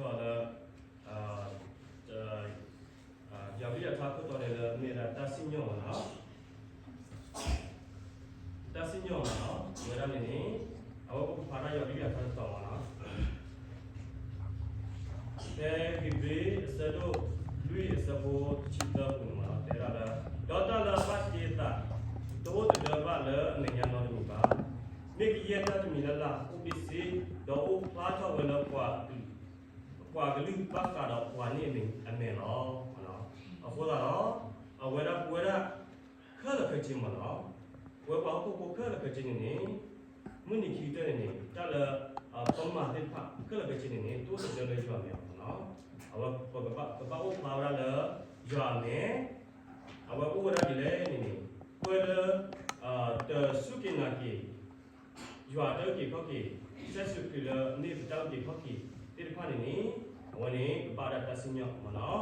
လၢ ယွၤကလုၢ်ယွၤထါခိၣ်တီန့ၣ်လၢမ့ၢ်ဝဲဒၣ်တၢ်စံၣ်ညီၣ်မ့ၢ်နီၤ, တၢ်စံၣ်ညီၣ်မ့ၢ်နီၤ ဝဲဒၣ်န့ၣ်န့ၣ် အဝဲပကဖးတၢ်ယွၤကလုၢ်ယွၤထါတတီၤမ့ၢ်နီၤ, ဖဲဧ့ၤဘြံၤအဆၢဒိၣ်လွံၢ်အဆၢဖိတဆံသၢပူၤန့ၣ်မ့ၢ်နီၤ တဲဝဲဒၣ်လၢ ဒီးတၢ်လၢအဘၣ်တ့အသး တအိၣ်တဒၢဘၣ်လၢအမဲာ်ညါနီတမံၤဘၣ်, မ့ၢ်ကယဲၢ်တၢ်တမံၤလၢ်လၢ်အိၣ်ဘ့ၣ်ဆ့, ဒီးအိၣ်ဖျါထီၣ်ဝဲလၢပှၤကလုာ် ပှၤကလုာ်ဘၣ်ဃးဒီးပှၤန့ၣ်အမဲာ်လီၤ. အဃိသတးဒီး အဝဲဒၣ်ပဝဲဒၣ် ခဲလၢာ်ခဲဆ့မ့ၢ်နီၤ, ပဝဲပှၤဟီၣ်ခိၣ်ဖိခဲလၢာ်ခဲဆ့န့ၣ်န့ၣ် မုၢ်နံၤခံကတၢၢ်န့ၣ်န့ၣ် တၢ်လၢ ပမၤသ့ၣ်တဖၣ်ခဲလၢာ်ခဲဆ့န့ၣ်န့ၣ် တအိၣ်တဒၢလၢယွၤအမဲာ်ဘၣ်မ့ၢ်နီၤ, အဝဲပကဘၣ်အိၣ်ဖျါဝဲဒၣ်လၢ ယွၤအမဲာ်, အဝဲအိၣ်ဝဲဒၣ်ဒ်လဲၣ်န့ၣ်န့ၣ် ပဝဲလၢ တစူၢ်က့ၤနာ်က့ၤ ယွၤအတၢ်အုၣ်က့ၤခီၣ်က့ၤ, ကစၢ်ယ့ၣ်ၡူးခရံာ်လၢအမ့ၢ်ပတၢ်အုၣ်က့ၤခီၣ်က့ၤသ့ၣ်တဖၣ်န့ၣ်န့ၣ် အဝဲန့ၣ် ကဘၣ်ဒၣ်တၢ်စံၣ်ညီၣ်မ့ၢ်နီၤ,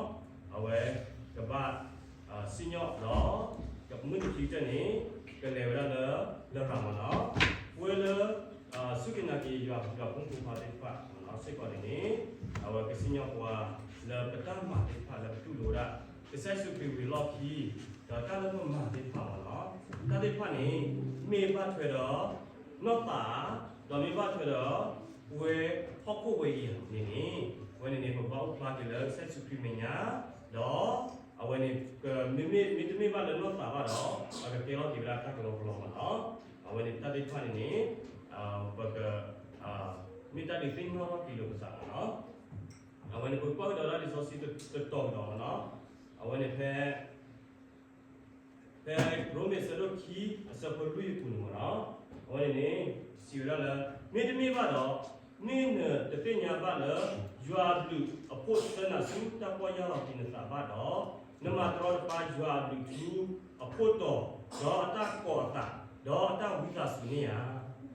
အဝဲကဘၣ် စံၣ်ညီၣ်ဒီး မုၢ်နံၤခံကတၢၢ်န့ၣ် ကလဲၤဝဲဒၣ်လၢ လရာ်မ့ၢ်နီၤ, ပဝဲလၢ စူၢ်က့ၤနာ်က့ၤယွၤ ယွၤဖိမုၣ်ဖိခွါသ့ၣ်တဖၣ်မ့ၢ်နီၤ စ့ၢ်ကီးန့ၣ်န့ၣ် အဝဲကစံၣ်ညီၣ်ပှၤလၢပတၢ်မၤသ့ၣ်တဖၣ်လၢပတူၢ်လိာ်ဝဲဒၣ် ကစၢ်ယ့ၣ်ၡူးခရံာ်ဝံၤအလီၢ်ခံ ဒီးတၢ်လၢပမၤသ့ၣ်တဖၣ်မ့ၢ်နီၤ, တၢ်သ့ၣ်တဖၣ်န့ၣ် မ့ၢ်ဘၣ်ထွဲဒီး နီၢ်သး, ဒီးမ့ၢ်ဘၣ်ထွဲဒီး ပဝဲဟီၣ်ခိၣ်ဝဲအံၤန့ၣ်န့ၣ်, အဝဲန့ၣ်န့ၣ် ပကဘၣ်အိၣ်ဖျါက့ၤလၢကစၢ်ယ့ၣ်ၡူးခရံာ်မဲာ်ညါ, ဒီး အဝဲန့ၣ် မ့မ့ၢ်တမ့ၢ်ဘၣ်လၢနီၢ်သးဘၣ်ဒီး အကကဲထီၣ်က့ၤဝဲဒၣ်တၢ်ကလီကလီမ့ၢ်နီၤ, အဝဲန့ၣ်တၢ်သ့ၣ်တဖၣ်န့ၣ်န့ၣ် ပက မ့ၢ်တၢ်ဒုးသ့ၣ်နီၣ်ထီၣ်က့ၤလိာ်ပသးမ့ၢ်နီၤ, အဝဲန့ၣ် ပကကွၢ်ကဒီးဒၣ်လံာ်စီဆှံတတီၤကဒီးမ့ၢ်နီၤ, အဝဲန့ၣ်ဖဲ ဖဲရိမ့ၤအဆၢဒိၣ်ခံ အဆၢဖိလွံၢ်အပူၤန့ၣ်မ့ၢ်နီၤ, အဝဲန့ၣ်န့ၣ် စံးဝဲဒၣ်လၢ မ့တမ့ၢ်ဘၣ်ဒီး မ့ၢ်နတသ့ၣ်ညါဘၣ်လၢ ယွၤအဘျုးအဖှိၣ်ဆၢနၤဆူတၢ်ပီၢ်ယၢ်လီၤက့ၤနသးဘၣ်ဒီး နမၤတရီတပါယွၤအဘျုးထူအဖှိၣ်တီၤ, ဒီးအတၢ်ကီၤအသး, ဒီးအတၢ်ဝံသးစူၤန့ၣ်ဧ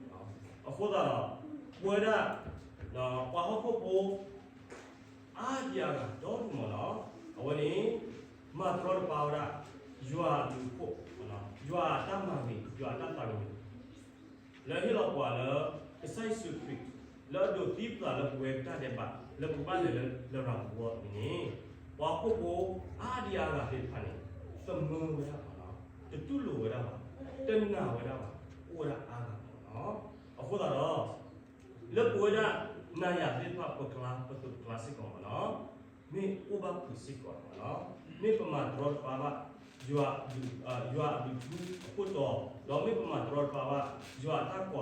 ါ. အဃိသတးဒီး ပဝဲဒၣ် ပှၤဟီၣ်ခိၣ်ဖိ အါဒံအါဂၤဒီဒူၣ်မ့ၢ်နီၤ, အဝဲန့ၣ် မၤတရီတပါဝဲဒၣ် ယွၤအဘျုးအဖှိၣ်, ယွၤအတၢ်မၤဂ့ၤ, ယွၤအတၢ်သးကညီၤ လၢဟ့ၣ်လီၤပှၤလၢ ကစၢ်ယ့ၣ်ၡူးခရံာ် လၢအဒိးသံပသးလၢပဝဲပတၢ်ဒဲးဘး လၢပကဘၣ်လဲၤလၢလရာ်ပူၤအဂီၢ်န့ၣ်န့ၣ်, ပှၤဟီၣ်ခိၣ်ဖိအါဒံအါဂၤသ့ၣ်တဖၣ်န့ၣ် သမၢဝဲဒၣ်မ့ၢ်နီၤ, တတူၢ်လိာ်ဝဲဒၣ်ဘၣ်, တနာ်ဝဲဒၣ်ဘၣ်, အိၣ်ဝဲဒၣ်အါဂၤမ့ၢ်နီၤ. အဃိသတးဒီး လၢပဝဲဒၣ်နၤယၤသ့ၣ်တဖၣ် ပကျါပသိးကျါစ့ၢ်ကီးမ့ၢ်နီၤ, မ့ၢ်အိၣ်ဘၣ်ဖုးစ့ၢ်ကီးမ့ၢ်နီၤ, မ့ၢ်ပမၤတရီတပါဘၣ် ယွၤအဘျုး, ယွၤအဘျုးထူအခိၣ်တီ, ဒီးမ့ၢ်ပမၤတရီတပါဘၣ် ယွၤအတၢ်ကီၤ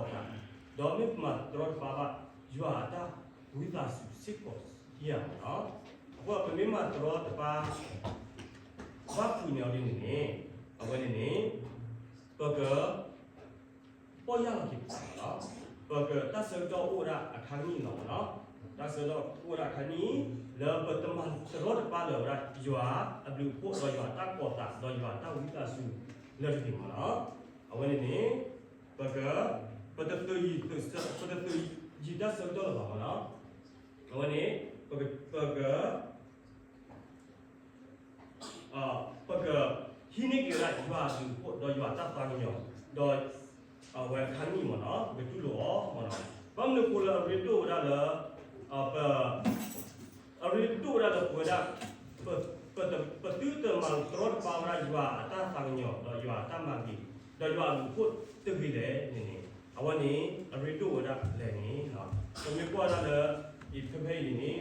သး, ဒီးမ့ၢ်ပမၤတရီတပါဘၣ် ယွၤအတၢ်ဝံသးစူၤစ့ၢ်ကီးဧါမ့ၢ်နီၤ. အဃိပမ့ၢ်မၤတရီတပါ ဘၣ်ဖုးန့ၢ်အီၤဒ်န့ၣ်န့ၣ်, အဝဲန့ၣ်န့ၣ် ပက ပီၢ်ယၢ်လီၤက့ၤပသးလီၤ. ပကတၢ်ဆၢကတီၢ်အိၣ်ဝဲဒၣ်အခါနံၣ်လီၤမ့ၢ်နီၤ, တၢ်ဆၢကတီၢ်အိၣ်ဝဲဒၣ်အခါနံၣ် လၢပတမၤတရီတပါလၢၤဝဲဒၣ် ယွၤအဘျုးအဖှိၣ် ဒီးယွၤအတၢ်ကီၤသး ဒီးယွၤအတၢ်ဝံသးစူၤလၢတဂ့ၤမ့ၢ်နီၤ. အဝဲန့ၣ်န့ၣ် ပက ပတသုးယံၤ ပတသုးယံၤတၢ်ဆၢကတီၢ်လၢၤဘၣ်မ့ၢ်နီၤ. အဝဲန့ၣ် ပက ပက ပကဟံးန့ၢ်က့ၤဝဲဒၣ်ယွၤအဘျုးအဖှိၣ် ဒီးယွၤအတၢ်သးကညီၤ ဒီးအဝဲအခါနံၣ်မ့ၢ်နီၤ ပကတူၢ်လိာ်အီၤမ့ၢ်နီၤ. ဘၣ်မနုၤအဃိလၢအရ့ဒိၣ်ဝဲဒၣ်လၢ ပ အရ့ဒိၣ်ဝဲဒၣ်လၢပဝဲဒၣ် ပ ပသုတမၤတရီတပါဝဲဒၣ်ယွၤအတၢ်သးကညီၤ ဒီးယွၤအတၢ်မၤဂ့ၤ ဒီးယွၤအဘျုးအဖှိၣ်တဂ့ၤလဲၣ်န့ၣ်န့ၣ် အဝဲန့ၣ် အရ့ဒိၣ်ဝဲဒၣ်လဲၣ်န့ၣ် ပမ့ၢ်ကွၢ်ဝဲဒၣ်လၢ အံၤဖဲဖဲအံၤန့ၣ်န့ၣ်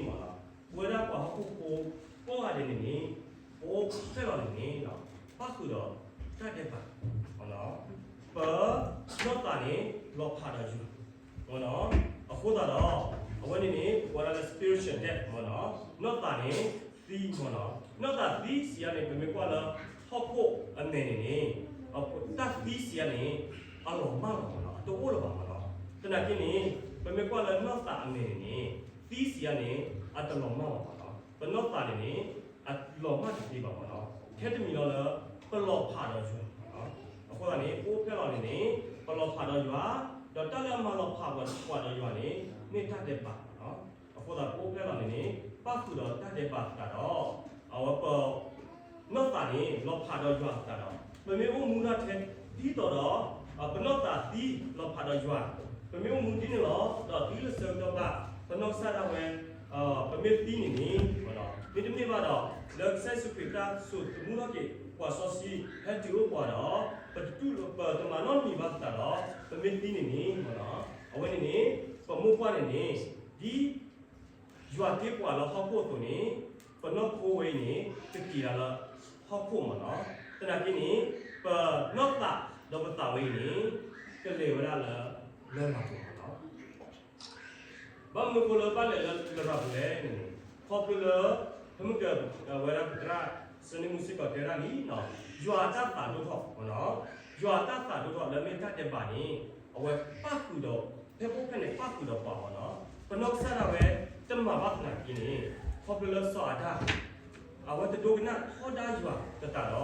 ပဝဲဒၣ်ပှၤဟီၣ်ခိၣ်ဖိကိးဂၤဒဲးန့ၣ်န့ၣ် ပအိၣ်ဖျဲၣ်လီၤန့ၣ်န့ၣ် ပၣ်ဃုာ်ဒီးတၢ်ဒဲးဘး ပနီၢ်သးန့ၣ် လီၤဖးဒီးယွၤ မ့ၢ်နီၤ. အဃိသတးဒီး အဝဲန့ၣ်န့ၣ် ပကိးဝဲဒၣ်လၢ spiritual death မ့ၢ်နီၤ. နီၢ်သးန့ၣ်သံ မ့ၢ်နီၤ. နီၢ်သးသံစံးယၤန့ၣ် ပမ့ၢ်ကွၢ်လၢ ဟီၣ်ခိၣ်အမဲာ်န့ၣ်န့ၣ် တၢ်သံစံးယၤန့ၣ် အလီၤမၢ်လီၤ မ့ၢ်နီၤ, အတအိၣ်လၢၤဘၣ် မ့ၢ်နီၤ. သနာ်က့န့ၣ် ပမ့ၢ်ကွၢ်လၢနီၢ်သးအမဲာ်န့ၣ်န့ၣ် သံစံးယၤန့ၣ် အတလီၤမၢ်ဘၣ် မ့ၢ်နီၤ. ပနီၢ်သးန့ၣ်န့ၣ် အလီၤမၢ်တသ့ဘၣ် မ့ၢ်နီၤ. ထဲတမံၤလီၤလၢ ပလီၤဖးဒီးယွၤ မ့ၢ်နီၤ. အဃိသတးန့ၣ် ပအိၣ်ဖျဲၣ်လီၤန့ၣ်န့ၣ် ပလီၤဖးဒီးယွၤ ဒီးတၢ်လၢအမၤလီၤဖးပှၤဒီးယွၤန့ၣ် မ့ၢ်တၢ်ဒဲးဘး မ့ၢ်နီၤ. အဃိသတး ပအိၣ်ဖျဲၣ်လီၤန့ၣ်န့ၣ် ပၣ်ဃုာ်ဒီးတၢ်ဒဲးဘးသတးဒီး အဝဲပ နီၢ်သးန့ၣ် လီၤဖးဒီးယွၤသတးဒီး ပမ့ၢ်အိၣ်မူဒၣ်ထဲဒ်သိးဒီး ပနီၢ်သးသံလီၤဖးဒီးယွၤ ပမ့ၢ်အိၣ်မူဒ်န့ၣ်လီၤ. ဒီးတုၤလၢဆၢကတီၢ်ဘၣ် ပနီၢ်ကစၢ်ဒၣ်ဝဲ ပ မ့ၢ်သံန့ၣ်န့ၣ်, မ့တမ့ၢ်ဘၣ်ဒီး လၢကစၢ်ယ့ၣ်ၡူးခရံာ်တၢ်စိာ်သမူထီၣ်က့ၤပှၤစီဆှံ ဟဲတုၤအိၣ်ပှၤဒီး ပတတူၢ်လိာ် ပတမၤနီတမံၤဘၣ်သတးဒီး ပမ့ၢ်သံန့ၣ်န့ၣ်, အဝဲန့ၣ်န့ၣ် ပမိၢ်ပှၢ်န့ၣ်န့ၣ် ဒ် ယွၤတ့ပှၤလၢဟီၣ်ခိၣ်အသိးန့ၣ်, ပနီၢ်ခိဝဲအံၤန့ၣ် ကက့ၤလီၤလၢဟီၣ်ခိၣ်မ့ၢ်နီၤ. သနာ်က့န့ၣ် ပနီၢ်သးဒီးပသးဝဲအံၤန့ၣ် ကလဲၤဝဲဒၣ်လၢ လရာ်ပူၤမ့ၢ်နီၤ. ဘၣ်မနုၤဃိလၢဘၣ်လဲၤလၢလရာ်ပူၤလဲၣ်န့ၣ်, ခီဖျိလၢ ဖဲမုၢ်ကဝဲဒၣ်ပသရၣ် စၢန့ၢ်မူစ့ၢ်ကီးတဲဒၣ်လံ, ယွၤတၢ်သးဒိၣ်ထီၣ်မ့ၢ်နီၤ, ယွၤတၢ်သးဒိၣ်ထီၣ်လၢအမ့ၢ်တၢ်ဒဲးဘးန့ၣ် အဝဲပၣ်ဃုာ်ဒီး ဖဲပအိၣ်ဖျဲၣ်န့ၣ်ပၣ်ဃုာ်ဒီးပှၤမ့ၢ်နီၤ. ပနီၢ်ကစၢ်ဒၣ်ဝဲ တမၤဘၣ်သနာ်က့န့ၣ်, ခီဖျိလၢစီၤအၤဒၣ် အဝဲတဒိကနၣ်ထီဒါယွၤသတးဒီး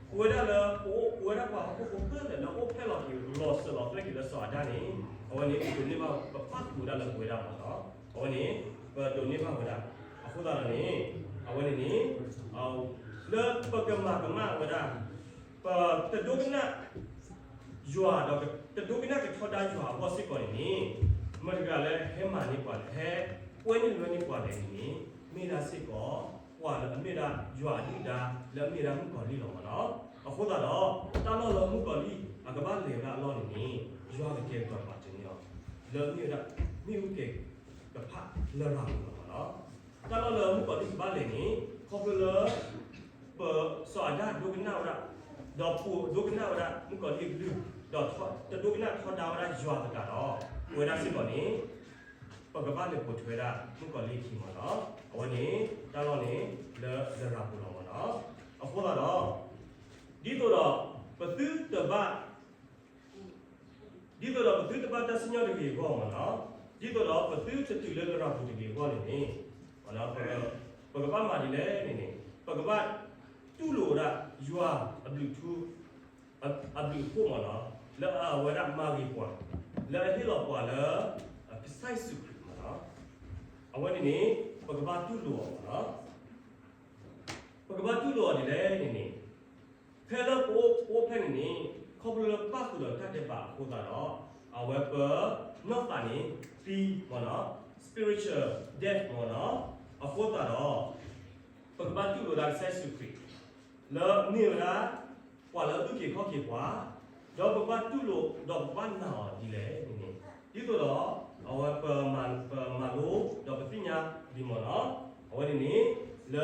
ပဝဲဒၣ်လၢ ပဝဲဒၣ်ပှၤဟီၣ်ခိၣ်ဖိခဲလၢာ်လၢအိၣ်ဖျဲၣ်လီၤက့ၤ လီၤစၢၤလီၤသွဲၣ်က့ၤလၢစီၤအၤဒၣ်န့ၣ်, အဝဲန့ၣ် ပဒိးန့ၢ်ဘၣ် ပပၣ်ဃုာ်ဝဲဒၣ်လၢပဝဲဒၣ်မ့ၢ်နီၤ. အဝဲန့ၣ် ပဒိးန့ၢ်ဘၣ်ဝဲဒၣ်. အဃိသတးဒီးန့ၣ် အဝဲန့ၣ်န့ၣ် လၢပကမၤကမၣ်ဝဲဒၣ် ပတဒိကနၣ် ယွၤဒီး တဒိကနၣ်ကထီဒါယွၤအဂီၢ်စ့ၢ်ကီးန့ၣ်န့ၣ်, မတၤတဂၤလၢဟဲမၤန့ၢ်ပှၤလဲၣ်, ဟဲကွဲန့ၢ်လွဲန့ၢ်ပှၤလဲၣ်န့ၣ်န့ၣ်, မ့ၢ်ဒၣ်စ့ၢ်ကီး ပှၤလၢအမ့ၢ်ဒၣ်ယွၤအဒုၣ်ဒါ လၢအမ့ၢ်ဝဲဒၣ်မုၣ်ကီၤလံၢ်လီၤမ့ၢ်နီၤ. အဃိသတးဒီး တၢ်လီၢ်လၢမုၣ်ကီၤလံၢ် အကဘၣ်လဲၤဝဲဒၣ်အလီၢ်န့ၣ်န့ၣ် ယွၤကကဲကတီၤပာ်တန့ၢ်အီၤ လၢအမ့ၢ်ဝဲဒၣ် မ့ၣ်အူကဲၤကဖးလရာ်ပူၤလီၤမ့ၢ်နီၤ. တၢ်လီၢ်လၢမုၣ်ကီၤလံၢ်ကဘၣ်လဲၤန့ၣ် ခီဖျိလၢ ပစီၤအၤဒၣ်ဒိကနၣ်ဝဲဒၣ်, ဒီးပိာ်ဒိကနၣ်ဝဲဒၣ်မုၣ်ကီၤလံၢ်အကလုၢ်, ဒီးတဒိကနၣ်ထီဒါဝဲဒၣ်ယွၤသတးဒီး ပဝဲဒၣ်စ့ၢ်ကီးန့ၣ် ပကဘၣ်လဲၤပိာ်ထွဲဝဲဒၣ်မုၣ်ကီၤလံၢ်အခံမ့ၢ်နီၤ. အဝဲန့ၣ် တၢ်လီၢ်န့ၣ် လၢလရာ်ပူၤလီၤမ့ၢ်နီၤ. အဃိသတးဒီး ဒ်သိးဒီး ပသုတဘၣ် ဒ်သိးဒီးပသုတဘၣ်တၢ်စံၣ်ညီၣ်တဂ့ၤအဂီၢ်မ့ၢ်နီၤ, ဒ်သိးဒီးပသုတတုၤလၢလရာ်ပူၤတဂ့ၤအဂီၢ်န့ၣ်န့ၣ်, ပကဘၣ်မၤဒ်လဲၣ်န့ၣ်န့ၣ်, ပကဘၣ်တူၢ်လိာ်ဝဲဒၣ်ယွၤအဘျုးထူ အဘျုးအဖှိၣ်မ့ၢ်နီၤ, လၢအဝဲဒၣ်မၤဂ့ၤပှၤ, လၢအဟ့ၣ်လီၤပှၤလၢ ကစၢ်ယ့ၣ်ၡူးခရံာ်မ့ၢ်နီၤ, အဝဲန့ၣ်န့ၣ် ပကဘၣ်တူၢ်လိာ်အီၤမ့ၢ်နီၤ. ပကဘၣ်တူၢ်လိာ်အီၤဒ်လဲၣ်န့ၣ်န့ၣ်, ဖဲလၢပအိၣ်ဖျဲၣ်န့ၣ်န့ၣ် ခီဖျိလၢပၣ်ဃုာ်ဒီးတၢ်ဒဲးဘးအဃိသတးဒီး အဝဲပနီၢ်သးန့ၣ်သံမ့ၢ်နီၤ, spiritual death မ့ၢ်နီၤ, အဃိသတးဒီး ပကဘၣ်တူၢ်လိာ်ဒၣ်ကစၢ်ယ့ၣ်ၡူးခရံာ် လၢအမ့ၢ်ဝဲဒၣ် ပှၤလၢအအုၣ်က့ၤခီၣ်က့ၤပှၤ, ဒီးပကဘၣ်တူၢ်လိာ်ဒီးပကဘၣ်နာ်အီၤဒ်လဲၣ်န့ၣ်န့ၣ်, ဒ်သိးဒီး အဝဲပမၤလိဒီးပသ့ၣ်ညါဒ်မ့ၢ်နီၤ, အဝဲန့ၣ်န့ၣ် လၢ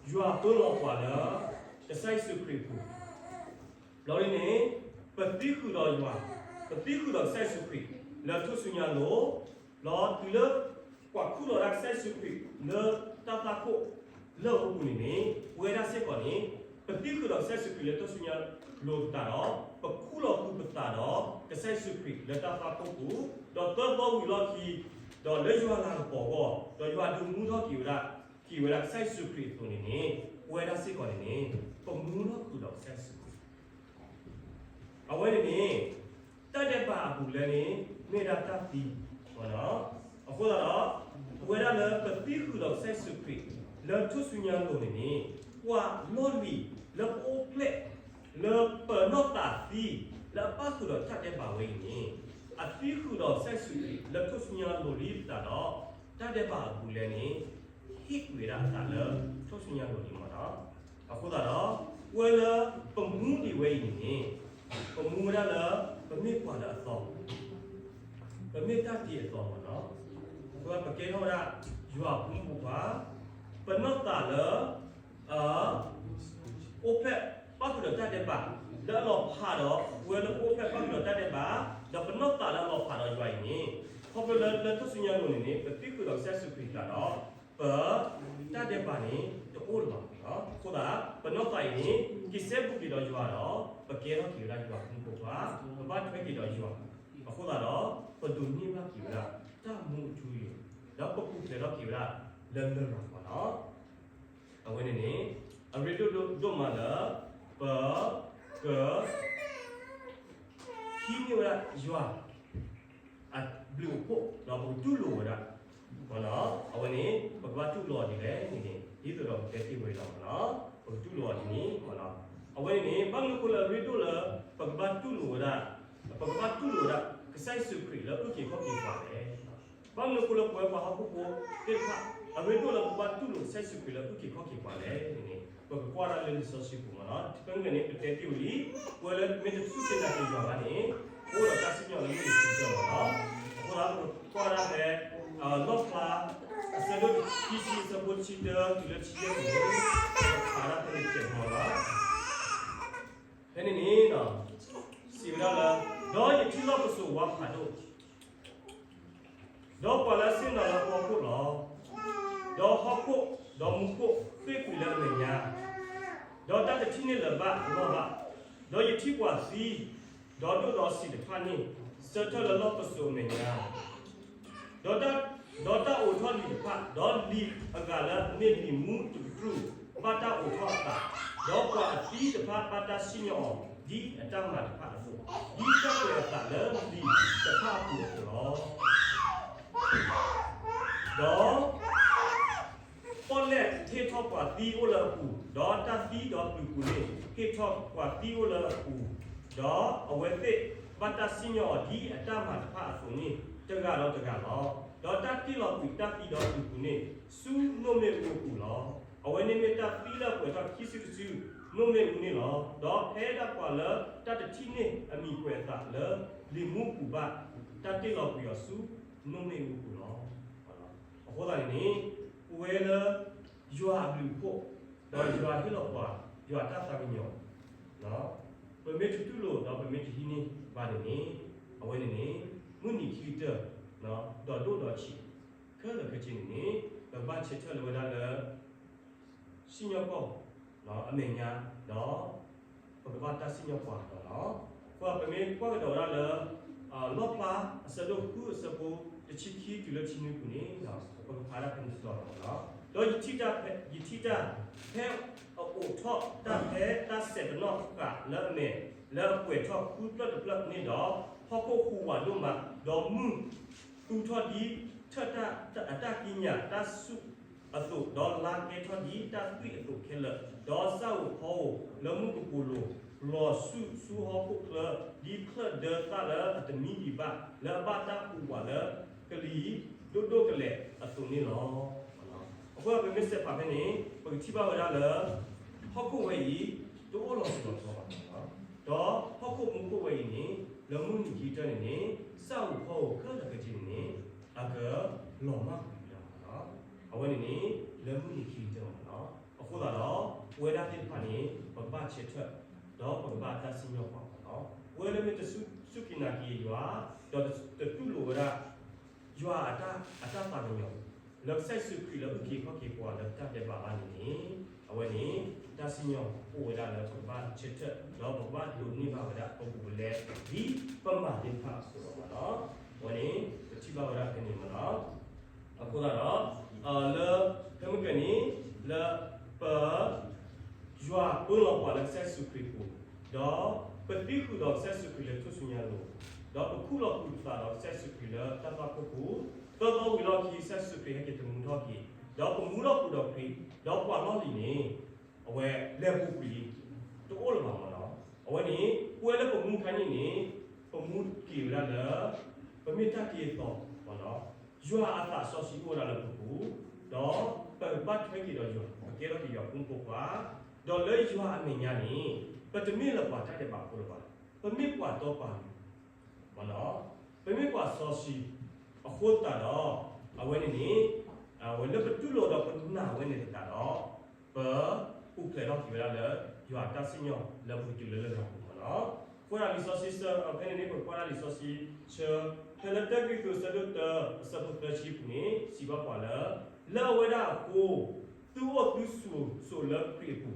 ယွၤပၢလီၤပှၤလၢ ကစၢ်ယ့ၣ်ၡူးခရံာ်အပူၤ ဘျီဒ်န့ၣ် ပသံဃုာ်ဒီးယွၤ, ပသံဃုာ်ဒီးကစၢ်ယ့ၣ်ၡူးခရံာ် လၢထူၣ်စုညါအလိၤ, ဒီးတုၤလၢ ပှၤခူၣ်လီၤဒၣ်ကစၢ်ယ့ၣ်ၡူးခရံာ်လၢတၢ်သးခိၣ်လၢအပူၤန့ၣ်န့ၣ်, ပဝဲဒၣ်စ့ၢ်ကီးန့ၣ် ပသံဃုာ်ဒီးကစၢ်ယ့ၣ်ၡူးခရံာ်လၢထူၣ်စုညါအလိၤသတးဒီး ပခူၣ်လီၤဃုာ်ပသးဒီးကစၢ်ယ့ၣ်ၡူးခရံာ်လၢတၢ်သးခိၣ်ပူၤ, ဒီးသၢသီဝံၤလီၢ်ခံ ဒီးလၢယွၤလၤကပီၤအဂီၢ် ဒီးယွၤဒုးမူထီၣ်က့ၤဝဲဒၣ် က့ၤဝဲဒၣ်ကစၢ်ယ့ၣ်ၡူးခရံာ်အသိးန့ၣ်န့ၣ်, ပဝဲဒၣ်စ့ၢ်ကီးန့ၣ်န့ၣ် ပမူထီၣ်ဃုာ်ဒီးကစၢ်ယ့ၣ်ၡူးခရံာ် အဝဲန့ၣ်န့ၣ် တၢ်ဒဲးဘးအပူၤလဲၣ်န့ၣ် မ့ၢ်ဒၣ်တၢ်သံမ့ၢ်နီၤ. အဃိသတးဒီး ပဝဲဒၣ်လၢပသံဃုာ်ဒီးကစၢ်ယ့ၣ်ၡူးခရံာ် လၢထူၣ်စုညါအလိၤန့ၣ်န့ၣ်, ပှၤလီၢ်လံၤလၢပအိၣ်ဖျဲၣ် လၢပနီၢ်သးသံ လၢအပၣ်ဃုာ်ဒီးတၢ်ဒဲးဘးဝဲအံၤန့ၣ်, အသံဃုာ်ဒီးကစၢ်ယ့ၣ်ၡူးခရံာ်လၢထူၣ်စုညါအလိၤလံသတးဒီး, တၢ်ဒဲးဘးအပူၤလဲၣ်န့ၣ် ဟ့ၣ်ကွံာ်ဝဲဒၣ်အသးလၢထူၣ်စုညါအလိၤလံမ့ၢ်နီၤ. အဃိသတးဒီး ပဝဲလၢပမူဒံးဝဲအံၤန့ၣ်န့ၣ်, ပမူဝဲဒၣ်လၢ ပမ့ၢ်ပှၤလၢအသီ, ပမ့ၢ်တၢ်သံအသီမ့ၢ်နီၤ. အဃိပကဲထီၣ်ဝဲဒၣ်ယွၤအဖိမုၣ်ဖိခွါ, ပနီၢ်သးလၢ အိၣ်ဖျဲၣ်ပၣ်ဃုာ်ဒီးတၢ်ဒဲးဘး, လၢအလီၤဖးဒီး ပဝဲလၢပအိၣ်ဖျဲၣ်ပၣ်ဃုာ်ဒီးတၢ်ဒဲးဘး, ဒီးပနီၢ်သးလၢအလီၤဖးဒီးယွၤအံၤန့ၣ်, ခီဖျိလၢလၢထူၣ်စုညါအလိၤန့ၣ်န့ၣ် ပသံဃုာ်ဒီးကစၢ်ယ့ၣ်ၡူးခရံာ်သတးဒီး, ပ တၢ်ဒဲးဘးန့ၣ် တအိၣ်လၢၤဘၣ်န့ၣ်လီၤ. အဃိသတး ပနီၢ်သးအံၤန့ၣ် က့ၤစဲဘူးက့ၤဒီးယွၤဒီး ပကဲထီၣ်က့ၤဝဲဒၣ်ယွၤအဖိမုၣ်ဖိခွါ, ပဘၣ်ထွဲက့ၤဒီးယွၤ, အဃိသတးဒီး ပဒိးန့ၢ်ဘၣ်က့ၤဝဲဒၣ် တၢ်မူအထူအယိာ်, ဒီးပပူၤဖျဲးထီၣ်က့ၤဝဲဒၣ်လၢလရာ်မ့ၢ်နီၤ. အဝဲန့ၣ်န့ၣ် အရ့ဒိၣ်ဒိၣ်မးလၢ ပ က ဟံးန့ၢ်ဝဲဒၣ်ယွၤ အဘျုးအဖှိၣ် ဒီးပကတူၢ်လိာ်ဝဲဒၣ်, အဝဲန့ၣ် ပကဘၣ်တူၢ်လိာ်အီၤဒ်လဲၣ်န့ၣ်န့ၣ် ဒ်သိးဒီးပတဲတ့ၢ်ဝဲလီၤမ့ၢ်နီၤ, ပကတူၢ်လိာ်အီၤဒ်န့ၣ်မ့ၢ်နီၤ. အဝဲန့ၣ်န့ၣ် ဘၣ်မနုၤအဃိလၢအရ့ဒိၣ်လၢ ပကဘၣ်တူၢ်လိာ်ဝဲဒၣ်, ပကဘၣ်တူၢ်လိာ်ဝဲဒၣ် ကစၢ်ယ့ၣ်ၡူးခရံာ်လၢအုၣ်က့ၤခီၣ်က့ၤပှၤလဲၣ်. ဘၣ်မနုၤအဃိလၢပဝဲပှၤဟီၣ်ခိၣ်ဖိသ့ၣ်တဖၣ် အရ့ဒိၣ်လၢပဘၣ်တူၢ်လိာ်ကစၢ်ယ့ၣ်ၡူးခရံာ်လၢအုၣ်က့ၤခီၣ်က့ၤပှၤလဲၣ်န့ၣ် ပကကွၢ်ဒၣ်လၢလံာ်စီဆှံပူၤမ့ၢ်နီၤ. ဖဲမုၢ်ဂီၤန့ၣ် ပတဲတ့ၢ်ဝံၤလံ, ပဝဲလၢမ့ၢ်တစူၢ်က့ၤနာ်က့ၤယွၤဘၣ်န့ၣ် ပအိၣ်ဒီးတၢ်စံၣ်ညီၣ်လၢမုၢ်နံၤခံကတၢၢ်မ့ၢ်နီၤ. အဃိသတး ပကကွၢ်ဒၣ်ဖဲ လီၣ်ဖျါ အဆၢဒိၣ်ခံဆံ အဆၢဖိတဆံတၢ တုၤလၢတဆံယဲၢ်န့ၣ် ပကဖးဒၣ်ဖဲန့ၣ်တစဲးဖိမ့ၢ်နီၤ. ဖဲန့ၣ်န့ၣ် စံးဝဲဒၣ်လၢ ဒီးယထံၣ်လီၢ်ပစိာ်ဝါဖးဒိၣ် ဒီးပှၤလၢအဆ့ၣ်နီၤလၢဟီၣ်ခိၣ်လီၤ. ဒီးဟီၣ်ခိၣ် ဒီးမူခိၣ် ဃ့ၢ်ကွံာ်လၢအမဲာ်ညါ, ဒီးတၢ်တထံၣ်န့ၢ်လၢၤဘၣ်အလီၢ်ဘၣ်. ဒီးယထံၣ်ပှၤသံ, ဒီးဒိၣ်ဒီးဆံးတဖၣ်န့ၣ် ဆၢထၢၣ်လၢလီၢ်ပစိာ်အမဲာ်ညါ ဒီးတၢ်, ဒီးတၢ်အိးထီၣ်လံာ်တဖၣ်, ဒီးလံာ်အဂၤလၢအမ့ၢ်လံာ်မူတကတြူၢ် ဘၣ်တၢ်အိးထီၣ်အသး, ဒီးပှၤအသံတဖၣ်ဘၣ်တၢ်စံၣ်ညီၣ်အီၤ ဒ်အတၢ်မၤတဖၣ်အသိး, ဒ်တၢ်ကွဲးအသးလၢလံာ်တဖၣ်အပူၤအသိးလီၤ. ဒီး ပီၣ်လဲၣ်ဟ့ၣ်ထီၣ်ပှၤသံအိၣ်လၢအပူၤ, ဒီးတၢ်သံဒီးပျုၤပူၤန့ၣ် ဟ့ၣ်ထီၣ်ပှၤသံအိၣ်လၢအပူၤ, ဒီးအဝဲသ့ၣ်ဘၣ်တၢ်စံၣ်ညီၣ်အီၤဒ်အတၢ်မၤတဖၣ်အသိးန့ၣ် တဂၤဒီးတဂၤလီၤ. ဒီးတၢ်တ့ၢ်လီၤကွံာ်တၢ်သံဒီးပျုၤပူၤန့ၣ် ဆူနိၣ်မ့ၣ်အူအပူၤလီၤ. အဝဲန့ၣ်မ့ၢ်တၢ်သံလၢအပှဲၤထီၣ်ခံစုတစု နိၣ်မ့ၣ်အူန့ၣ်လီၤ. ဒီးဖဲဒၣ်ပှၤလၢတၢ်တထံၣ်န့ၢ်အမံၤကွဲးအသးလၢလံာ်မူပူၤဘၣ်, တၢ်တ့ၢ်လီၤကွံာ်အီၤဆူနိၣ်မ့ၣ်အူပူၤလီၤ. အဃိသတးန့ၣ်န့ၣ် ပဝဲလၢယွၤအဘျုးအဖှိၣ်, ဒီးယွၤဟ့ၣ်လီၤပှၤ ယွၤတၢ်သးကညီၤ, ပမ့ၢ်တတူၢ်လိာ်ဒီးပမ့ၢ်တဟံးန့ၢ်ဘၣ်န့ၣ်န့ၣ်, အဝဲန့ၣ်န့ၣ် မုၢ်နံၤခံကတၢၢ် ဒီးဒိၣ်ဒီးဆံး ခဲလၢာ်ခဲဆ့န့ၣ်န့ၣ် ပဘၣ်ဆၢထၢၣ်လၢဝဲဒၣ်လၢ စံၣ်ညီၣ်ကွီၢ်အမဲာ်ညါ, ဒီးပကဘၣ်တၢ်စံၣ်ညီၣ်ပှၤလီၤ. အဃိပမ့ၢ်ကွၢ်ကဒီးဝဲဒၣ်လၢ လီၣ်ဖျါ အဆၢဒိၣ်ဃု အဆၢဖိ တဆံခံတုၤလၢတဆံနွံပူၤန့ၣ် ပကဖးဒၣ်ဖဲန့ၣ်တတီၤလီၤ. ဒီးယထံၣ်တၢ်, ယထံၣ်တၢ် ဖဲအအိးထီၣ်တၢ်ဖဲတၢ်စဲးပနီၣ်ဃာ်လၢအမဲာ် လၢအပှဲၤထီၣ်ဃုဖျၢၣ်တဖျၢၣ်န့ၣ်ဒီး ဟီၣ်ခိၣ်ဟူးဝးဒိၣ်မး, ဒီးမုၢ်သူထီၣ်ဒ်ထၢၣ်တၢ်အတၢ်ကံးညာ်တၢ်ဆူၣ်အသိး, ဒီးလါကဲထီၣ်ဒ်တၢ်သွံၣ်အသိးခဲလၢာ်, ဒီးစၣ်ဧိၤဖီဧိၤလၢမုၢ်ကပိာ်လိၤ လီၤဆူၣ်ဆူဟီၣ်ခိၣ်ချၢ ဒ်ချၢၣ်ဒၢသၣ်လၢအတမံဒံးဘၣ် လၢအဘၣ်တၢ်ဟူးဝးလၢကလံၤဒိၣ်ဒိၣ်ကလဲာ်အသိးန့ၣ်လီၤ. အဃိပမ့ၢ်စဲးဖးဖဲန့ၣ် ပကထံၣ်ဘၣ်ဝဲဒၣ်လၢ ဟီၣ်ခိၣ်ဝဲအံၤ တအိၣ်လီၤစိၤလီၤထီဘၣ်, ဒီးဟီၣ်ခိၣ်မူခိၣ်ဝဲအံၤန့ၣ် လၢမုၢ်နံၤခံကတၢၢ်န့ၣ်န့ၣ် စၣ်ဧိၤဖီဧိၤခဲလၢာ်ခဲဆ့န့ၣ်န့ၣ် အကလီၤမၢ်ကွံာ်ဝဲဒၣ်လီၤ. အဝဲန့ၣ်န့ၣ် လၢမုၢ်နံၤခံကတၢၢ်လီၤ. အဃိသတးဒီး ပဝဲဒၣ်သ့ၣ်တဖၣ်န့ၣ် ပကဘၣ်ဆၢထၢၣ် ဒီးပကဘၣ်တၢ်စံၣ်ညီၣ်ပှၤလီၤ. ပဝဲလၢမ့ၢ်တစူၢ်က့ၤနာ်က့ၤယွၤ ဒီးတတူၢ်လိာ်ဝဲဒၣ် ယွၤအတၢ်သးကညီၤ လၢကစၢ်ယ့ၣ်ၡူးခရံာ်လၢအုၣ်က့ၤခီၣ်က့ၤပှၤလၢပတၢ်ဒဲးဘးဘၣ်န့ၣ်န့ၣ် အဝဲန့ၣ် တၢ်စံၣ်ညီၣ်အိၣ်ဝဲဒၣ်လၢပကဘၣ်ဆၢထၢၣ် ဒီးပကဘၣ်ဒိးန့ၢ်ဘၣ်ဝဲဒၣ်ပဘူးပလဲ ဒ်ပမၤသ့ၣ်တဖၣ်အသိးလီၤမ့ၢ်နီၤ. အဝဲန့ၣ် ပထံၣ်ဘၣ်ဝဲဒၣ်ဖဲန့ၣ်မ့ၢ်နီၤ. အဃိသတးဒီး လၢ ဖဲမုၢ်ကၢၤန့ၣ် လၢ ပ ယွၤပၢလီၤပှၤလၢကစၢ်ယ့ၣ်ၡူးခရံာ်အပူၤ, ဒီးပသံဃုာ်ဒီးကစၢ်ယ့ၣ်ၡူးခရံာ်လၢထူၣ်စုညါအလိၤ, ဒီးပခူၣ်လီၤဃုာ်ပသးဒီးကစၢ်ယ့ၣ်ၡူးခရံာ်လၢတၢ်သွၣ်ခိၣ်ပူၤ, သၢသီဝံၤလီၢ်ခံ ကစၢ်ယ့ၣ်ၡူးခရံာ်ဟဲက့ၤသမူထီၣ်က့ၤ, ဒီးပမူလီၤဃုာ်ဒီးခရံာ်, ဒီးပှၤလီၢ်လံၤန့ၣ် အဝဲလဲၤပူၤကွံာ်လံ, တအိၣ်လၢၤဘၣ်မ့ၢ်နီၤ. အဝဲန့ၣ် ပဝဲလၢပမူခါန့ၣ်န့ၣ် ပမူက့ၤဝဲဒၣ်လၢ ပမ့ၢ်တၢ်က့ၤအသီမ့ၢ်နီၤ. ယွၤအသးစီဆှံအိၣ်ဝဲဒၣ်လၢပပူၤ, ဒီးပဘၣ်ထွဲက့ၤဒီးယွၤ ပကဲထီၣ်က့ၤယွၤဖိမုၣ်ဖိခွါ, ဒီးလၢယွၤအမဲာ်ညါန့ၣ် ပတမ့ၢ်လၢပှၤတၢ်ဒဲးဘးဖိလၢၤဘၣ်, ပမ့ၢ်ပှၤတီပှၤလိၤ မ့ၢ်နီၤ, ပမ့ၢ်ပှၤစီဆှံ, အဃိသတးဒီး အဝဲန့ၣ်န့ၣ် အဝဲလၢပတူၢ်လိာ်ဒီးပနာ်ဝဲန့ၣ်သတးဒီး ပပူၤဖျဲးထီၣ်က့ၤဝဲဒၣ်လၢ ယွၤတၢ်စံၣ်ညီၣ်လၢပကတုၤလၢလရာ်ပူၤမ့ၢ်နီၤ. အဃိဒၣ်လံာ်စီဆှံဆၢ ဖဲန့ၣ်န့ၣ် ပကွၢ်ဒၣ်လံာ်စီဆှံဆၢ ဖဲလၢတၢကရံၣ်သူးအဆၢဒိၣ်တၢ အဆၢဖိသၢဆံပူၤန့ၣ် စံးဘၣ်ပှၤလၢ လၢအဝဲဒၣ်အဃိ သုအိၣ်သုဆိးဆိးလၢခရံာ်အပူၤ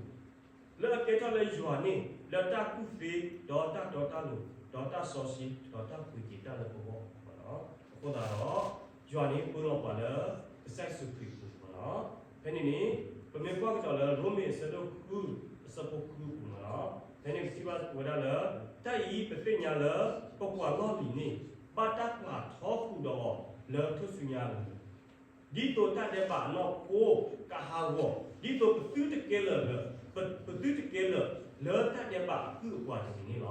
လၢအကဲထီၣ်လၢယွၤန့ၣ် လၢတၢ်ကူၣ်သ့ ဒီးတၢ်တီတၢ်လိၤ ဒီးတၢ်စီဆှံ ဒီးတၢ်ပှ့ၤက့ၤတၢ်လၢပဂီၢ်မ့ၢ်နီၤ. အဃိသတးဒီး ယွၤန့ၣ်ပၢလီၤပှၤလၢ ကစၢ်ယ့ၣ်ၡူးခရံာ်အပူၤမ့ၢ်နီၤ. ဖဲန့ၣ်န့ၣ် ပမ့ၢ်ကွၢ်ကဒီးလၢ ရိမ့ၤအဆၢဒိၣ်ဃု အဆၢဖိဃုအပူၤမ့ၢ်နီၤ. ဖဲန့ၣ်ပထံၣ်ဘၣ်ဝဲဒၣ်လၢ တၢ်အံၤပသ့ၣ်ညါလၢ ပပှၤလီၢ်လံၤန့ၣ် ဘၣ်တၢ်ပာ်ထီဃုာ်ဒီးအီၤလၢထူၣ်စုညါအလိၤ ဒ်သိးတၢ်ဒဲးဘးအနီၢ်ခိကဟးဂီၤ, ဒ်သိးပသုတကဲလၢာ်လၢ, ပသုတကဲလၢာ်လၢတၢ်ဒဲးဘးအကုၢ်အပှၤတဂ့ၤန့ၣ်လီၤ.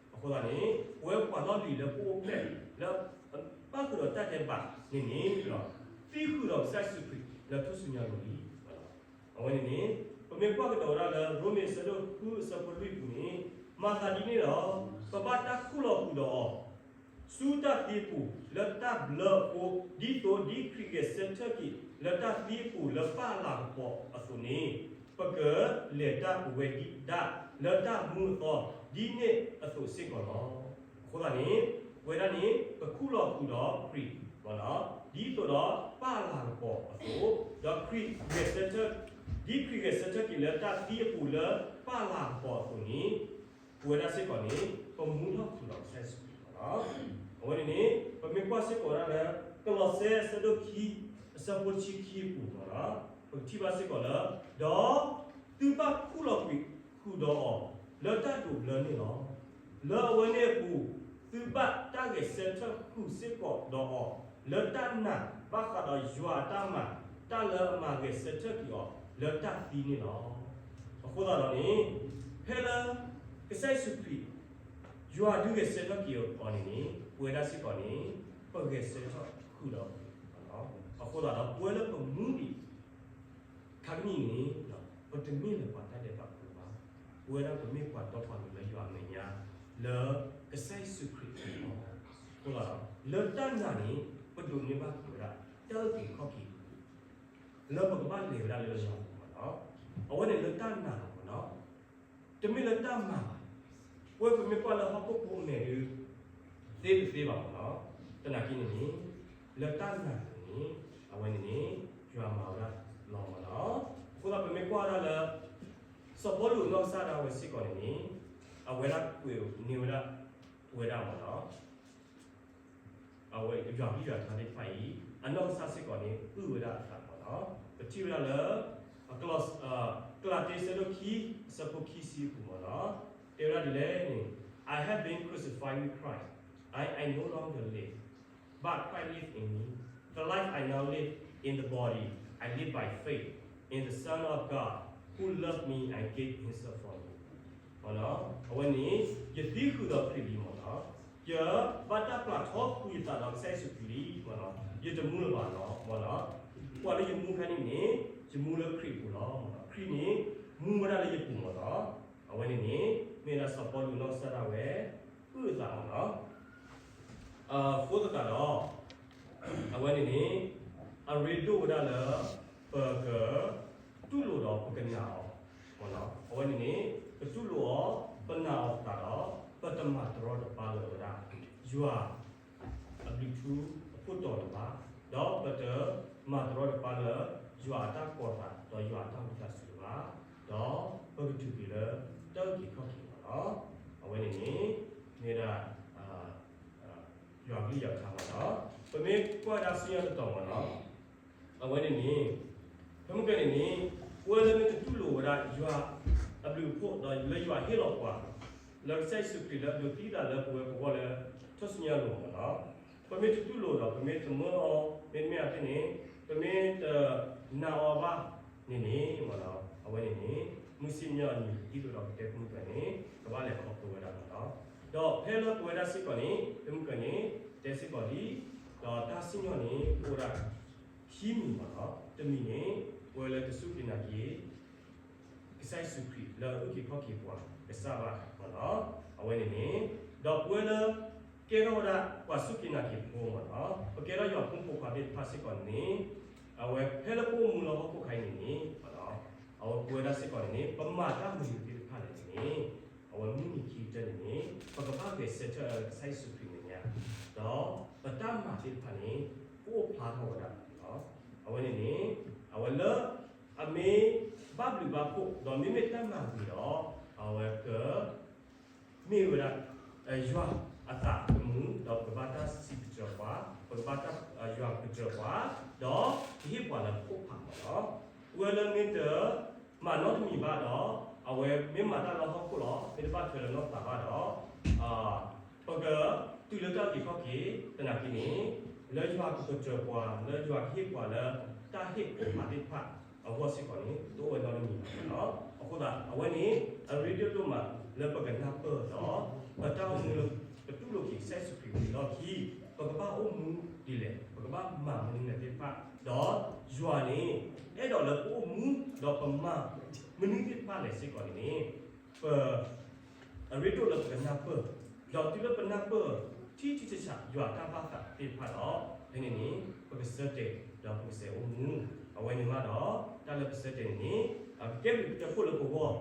အဃိသတးန့ၣ် ပဝဲပှၤလီၢ်လံၤလၢပအိၣ်ဖျဲၣ်လၢ ဘၣ်ဃုာ်ဒီးတၢ်ဒဲးဘး န့ၣ်န့ၣ် သံဃုာ်ဒီးကစၢ်ယ့ၣ်ၡူးခရံာ်လၢထူၣ်စုညါအလိၤလံ. အဝဲန့ၣ်န့ၣ် ပမ့ၢ်ကွၢ်ကဒီးဝဲဒၣ်လၢ ရိမ့ၤအဆၢဒိၣ်ဃုအဆၢဖိလွံၢ်အပူၤန့ၣ်, မၤသးဒ်န့ၣ်ဒီး ပဘၣ်တၢ်ခူၣ်လီၤဃုာ်ဒီးအီၤ ဆူတၢ်သံအပူၤ လၢတၢ်ဘျၢအဃိ, ဒ်သိးဒ်ခရံာ်ဂဲၤဆၢထၢၣ်က့ၤလၢတၢ်သံအပူၤလၢပၢ်လၢ်ကပီၤအသိးန့ၣ်, ပကလဲၤတၢ်ပဝဲဒၣ်လၢတၢ်မူအသီ ဒ်န့ၣ်အသိးစ့ၢ်ကီးလီၤ. အဃိသတးန့ၣ် ပဝဲဒၣ်န့ၣ် ပခူၣ်လီၤဃုာ်ဒီးခရံာ် ဒ်သိးဒီးပၢ်လၢ်ကပီၤအသိး, ဒီးခရံာ်ဂဲၤဆၢထၢၣ်, ဒ်ခရံာ်ဂဲၤဆၢထၢၣ်က့ၤလၢတၢ်သံအပူၤလၢပၢ်လၢ်ကပီၤအသိးန့ၣ် ပဝဲဒၣ်စ့ၢ်ကီးန့ၣ် ပမူထီၣ်ဃုာ်ဒီးကစၢ်ယ့ၣ်ၡူးခရံာ်လီၤ. အဝဲန့ၣ်န့ၣ် ပမ့ၢ်ကွၢ်စ့ၢ်ကီးဒၣ်လၢ ကလီးစဲအဆၢဒိၣ်ခံ အဆၢဖိတဆံခံအပူၤလီၤ, ပကထံၣ်ဘၣ်စ့ၢ်ကီးလၢ ဒီးသုဘၣ်ခူၣ်လီၤကွံာ်ဃုာ်ဒီးအီၤ လၢတၢ်ဒိးဘျၢန့ၣ်လီၤ. လၢအဝဲန့ၣ်အပူၤ သုဘၣ်တၢ်ဂဲၤဆၢထၢၣ်ဃုာ်စ့ၢ်ကီးဒီးအီၤ လၢတၢ်နာ်ဘၣ်ဃးဒီးယွၤအတၢ်မၤ တၢ်လၢအမၤဂဲၤဆၢထၢၣ်က့ၤအီၤလၢတၢ်သံန့ၣ်လီၤ. အဃိသတးဒီးန့ၣ် ဖဲလၢကစၢ်ယ့ၣ်ၡူးခရံာ် ယွၤဒုးဂဲၤဆၢထၢၣ်က့ၤအီၤန့ၣ်န့ၣ် ပဝဲဒၣ်စ့ၢ်ကီးန့ၣ် ပဂဲၤဆၢထၢၣ်ဃုာ်ဒီးအီၤ, အဃိသတးဒီး ပဝဲလၢပမူဒံး ခါကနံၣ်န့ၣ် ပတမ့ၢ်လၢပှၤတၢ်ဒဲးဘးဖိဘၣ်, ပဝဲဒၣ်ပမ့ၢ်ပှၤတီပှၤလိၤလၢယွၤအမဲာ်ညါ လၢကစၢ်ယ့ၣ်ၡူးခရံာ်အပူၤလီၤ. အဃိသတးဒီး လၢတၢ်နာ်န့ၣ် ပဒိးန့ၢ်ဘၣ်က့ၤဝဲဒၣ် တၢ်အုၣ်က့ၤခီၣ်က့ၤ လၢပကဘၣ်လဲၤဝဲဒၣ်လၢယွၤအပူၤမ့ၢ်နီၤ, အဝဲန့ၣ်လၢတၢ်နာ်လီၤမ့ၢ်နီၤ, တမ့ၢ်လၢတၢ်မၤဘၣ်. ပဝဲပမ့ၢ်ကွၢ်လၢဟီၣ်ခိၣ်ဖိအမဲာ်ဒုး သ့တသ့ဘၣ်မ့ၢ်နီၤ, သနာ်က့န့ၣ်န့ၣ် လၢတၢ်နာ်န့ၣ် အဝဲန့ၣ်န့ၣ် ယွၤမၤဝဲဒၣ်လီၤမ့ၢ်နီၤ. အဃိသတးပမ့ၢ်ကွၢ်ဝဲဒၣ်လၢ စီၤပီလူးအနီၢ်ကစၢ်ဒၣ်ဝဲစ့ၢ်ကီးန့ၣ်န့ၣ် အဝဲဒၣ်ကွဲးန့ၢ်ဝဲဒၣ် ပဝဲဒၣ်မ့ၢ်နီၤ အဝဲယွၤကလုၢ်ယွၤကထါသ့ၣ်တဖၣ်အံၤ အနီၢ်ကစၢ်စ့ၢ်ကီးန့ၣ် အုၣ်ဝဲဒၣ်အသးမ့ၢ်နီၤ. ပထံၣ်ဝဲဒၣ်လၢ ကလးတံ အဆၢဒိၣ်ခံ အဆၢဖိခံဆံအပူၤမ့ၢ်နီၤ, တဲဝဲဒၣ်ဒ်လဲၣ်န့ၣ် I have been crucified with Christ. I, I no longer live, but Christ lives in me. The life I now live in the body, I live by faith in the Son of God who loved me and gave himself for me. အဝဲန့ၣ် ယသံဃုာ်ဒီးခရံာ်လံမ့ၢ်နီၤ, ယဘၣ်တၢ်ပျၢ်ထီကွံာ်အသးဒီးကစၢ်ယ့ၣ်ၡူးခရံာ်လံမ့ၢ်နီၤ, ယတမူလၢၤဘၣ်နီၤမ့ၢ်နီၤ, ပှၤလၢယမူဖဲန့ၣ်န့ၣ် ယမူလၢခရံာ်အပူၤလီၤမ့ၢ်နီၤ, ခရံာ်န့ၣ် မူဝဲဒၣ်လၢယပူၤမ့ၢ်နီၤ. အဝဲန့ၣ်န့ၣ် မ့ၢ်ဒၣ်စီၤပီလူးနီၢ်ကစၢ်ဒၣ်ဝဲ အုၣ်အသးမ့ၢ်နီၤ. အဃိသတးဒီး အဝဲန့ၣ်န့ၣ် အရ့ဒိၣ်ဝဲဒၣ်လၢ ပက တူၢ်လိာ်ဒီးပကနာ်အီၤမ့ၢ်နီၤ, အဝဲန့ၣ်န့ၣ် ပတူၢ်လိာ်အီၤ ပနာ်အီၤသတးဒီး ပတမၤတရီတပါလၢၤဝဲဒၣ် ယွၤ အဘျုးထူအခိၣ်တီလၢၤဘၣ်, ဒီးပတမၤတရီတပါလၢ ယွၤအတၢ်ကီၤသး ဒီးယွၤအတၢ်ဝံသးစူၤလၢၤဘၣ်, ဒီးပကတုၤက့ၤလၢ တၢ်အုၣ်က့ၤခီၣ်က့ၤမ့ၢ်နီၤ. အဝဲန့ၣ်န့ၣ် မ့ၢ်ဒၣ် ယွၤကလုၢ်ယွၤကထါမ့ၢ်နီၤ, ပမ့ၢ်ကွၢ်ဝဲဒၣ်ဆူညါတတီၤမ့ၢ်နီၤ, အဝဲန့ၣ်န့ၣ် ဖဲမုၢ်ကၢန့ၣ်န့ၣ် ပဝဲလၢမ့ၢ်တတူၢ်လိာ်ဝဲဒၣ်ယွၤအဘျုးအဖှိၣ် ဒီးလၢယွၤဟ့ၣ်လီၤပှၤ လၢကစၢ်ယ့ၣ်ၡူးခရံာ်လၢအဒိးသံသးလၢပဝဲပဂီၢ်လၢ ထူၣ်စုညါအလိၤမ့ၢ်နီၤ, ပမ့ၢ်တတူၢ်လိာ်ဒီး ပမ့ၢ်တမၢအီၤ မ့တမ့ၢ်အီၤသ့ၣ်န့ၣ် ပမ့ၢ်တနာ်အီၤဘၣ်န့ၣ်န့ၣ်မ့ၢ်နီၤ, အဝဲန့ၣ်န့ၣ် မုၢ်ဆ့ၣ်မုၢ်အနံၤ ဒ်သိးဒီးပတဲမုၢ်ကၢန့ၣ် ကဘၣ်လဲၤခီဖျိဝဲဒၣ်မ့ၢ်နီၤ. ဒီးဖဲလၢပဝဲဒၣ်စ့ၢ်ကီးန့ၣ် ဖဲမုၢ်ကၢန့ၣ် တဲစ့ၢ်ကီးလံ, ဒီးတၢ်စံၣ်ညီၣ်န့ၣ် အိၣ်ဝဲဒၣ် ခံမံၤမ့ၢ်နီၤ, တမံၤန့ၣ် ပဝဲလၢကစူၢ်က့ၤနာ်က့ၤ ကစၢ်ယ့ၣ်ၡူးခရံာ်လၢအအုၣ်က့ၤခီၣ်က့ၤပှၤကစၢ်ဘၣ်မ့ၢ်နီၤ, အဝဲန့ၣ်န့ၣ် ဒီးပဝဲလၢ ကဲထီၣ်ဝဲဒၣ်ပှၤစူၢ်က့ၤနာ်က့ၤဖိမ့ၢ်နီၤ, ပကဲထီၣ်ယွၤဖိမုၣ်ဖိခွါသ့ၣ်တဖၣ်စ့ၢ်ကီးန့ၣ် အဝဲဖဲလၢပအိၣ်မူလၢဟီၣ်ခိၣ်ခါအံၤန့ၣ်န့ၣ် အဝဲပဝဲဒၣ်စ့ၢ်ကီးန့ၣ်န့ၣ် ပမၤတၢ်မနုၤသ့ၣ်တဖၣ်လဲၣ်န့ၣ် အဝဲမုၢ်နံၤခံကတၢၢ်န့ၣ်န့ၣ် ပကဘၣ်ဂဲၤဆၢထၢၣ်လၢကစၢ်ယ့ၣ်ၡူးခရံာ်မဲာ်ညါ, ဒီးပတၢ်မၤသ့ၣ်တဖၣ်န့ၣ် ကအိၣ်ဖျါထီၣ်ဝဲဒၣ်လီၤ. အဝဲန့ၣ်န့ၣ် အဝဲလၢ အမ့ၢ်ဘၣ်ဘျုးဘၣ်ဖှိၣ် ဒီးမ့မ့ၢ်တၢ်မၤဝံၤဒီး အဝဲက မ့ၢ်ဝဲဒၣ် ယွၤအသးသမူ ဒီးပကဘၣ်တၢ်စံးပတြၢၤပှၤ, ပကဘၣ်တၢ် ယွၤကပတြၢၤပှၤ, ဒီးကဟ့ၣ်ပှၤလၢခိၣ်ဖးမ့ၢ်နီၤ. ပဝဲလၢမ့ၢ်တ မၤနီတမံၤဘၣ်ဒီး အဝဲမ့ၢ်မၤတၢ်လၢဟီၣ်ခိၣ်လီၤ, မ့ၢ်တဘၣ်ထွဲလၢနီၢ်သးဘၣ်ဒီး ပကတုၤလၢတၢ်အုၣ်က့ၤခီၣ်က့ၤ, သနာ်က့န့ၣ် လၢယွၤကပတြၢၤပှၤ, လၢယွၤကဟ့ၣ်ပှၤလၢတၢ်ဟ့ၣ်ခိၣ်ဖးသ့ၣ်တဖၣ်အဂီၢ်စ့ၢ်ကီးန့ၣ် တအိၣ်ဝဲနီတမံၤဘၣ်လီၤ. အဃိသတး အဝဲန့ၣ် အရ့ဒိၣ်ဒိၣ်မးလၢပကနၢ်ပၢၢ်ဒီး ပတၢ်အိၣ်မူလၢပတူၢ်လိာ်က့ၤကစၢ်ယ့ၣ်ၡူးခရံာ်ဝံၤအလီၢ်ခံ ပကဘၣ်အိၣ်မူဒ်လဲၣ်, ပကဘၣ်မၤမနုၤလဲၣ်သ့ၣ်တဖၣ်, ဒီးယွၤန့ၣ် အဲၣ်ဒိးလၢပအိၣ်မူ ဒီးပမၤမနုၤသ့ၣ်တဖၣ်လဲၣ်စ့ၢ်ကီးန့ၣ်န့ၣ်, ပ အရ့ဒိၣ်လၢပကနၢ်ပၢၢ်, ဒီးတုၤလၢပနၢ်ပၢၢ် ထံထံဆးဆး ယွၤတၢ်ဘၣ်သးသ့ၣ်တဖၣ်ဒီး ဖဲန့ၣ်န့ၣ် ပကဆၢတဲာ်ဒီးပကစဲးအိၣ်မူ, အဝဲန့ၣ်မးဒီး တၢ်လၢပဆၢတဲာ်န့ၣ်န့ၣ် ကကဲဘျုးကဲဖှိၣ်လၢပဂီၢ်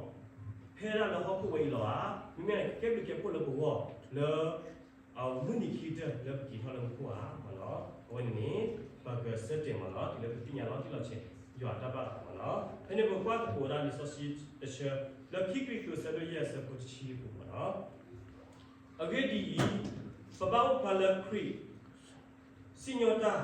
ဖဲဒၣ်လၢဟီၣ်ခိၣ်ဝဲအံၤလီၤဧါ, မ့မ့ၢ်ကကဲဘျုးကဲဖှိၣ်လၢပဂီၢ်လၢ အမုၢ်နံၤခံကတၢၢ်လၢပက့ၤထီၣ်လၢမူခိၣ်ဧါမးနီၤ, အဝဲန့ၣ်န့ၣ် ပကဆၢတဲာ်မးနီၤ တုၤလၢပသ့ၣ်ညါလီၤတံၢ်လီၤဆဲး ယွၤတၢ်ဘၣ်သးမးနီၤ, ဖဲန့ၣ်ပကကွၢ်သကိးဝဲဒၣ်လံာ်စီဆှံတဆၢ လၢခံကရံၣ်သူးအဆၢဒိၣ်ယဲၢ်အဆၢဖိတဆံအပူၤမးနီၤ, အဂ့ၢ်ဒ်အံၤ, ပဘၣ်အိၣ်ဖျါလၢခရံာ် စံၣ်ညီၣ်တၢ်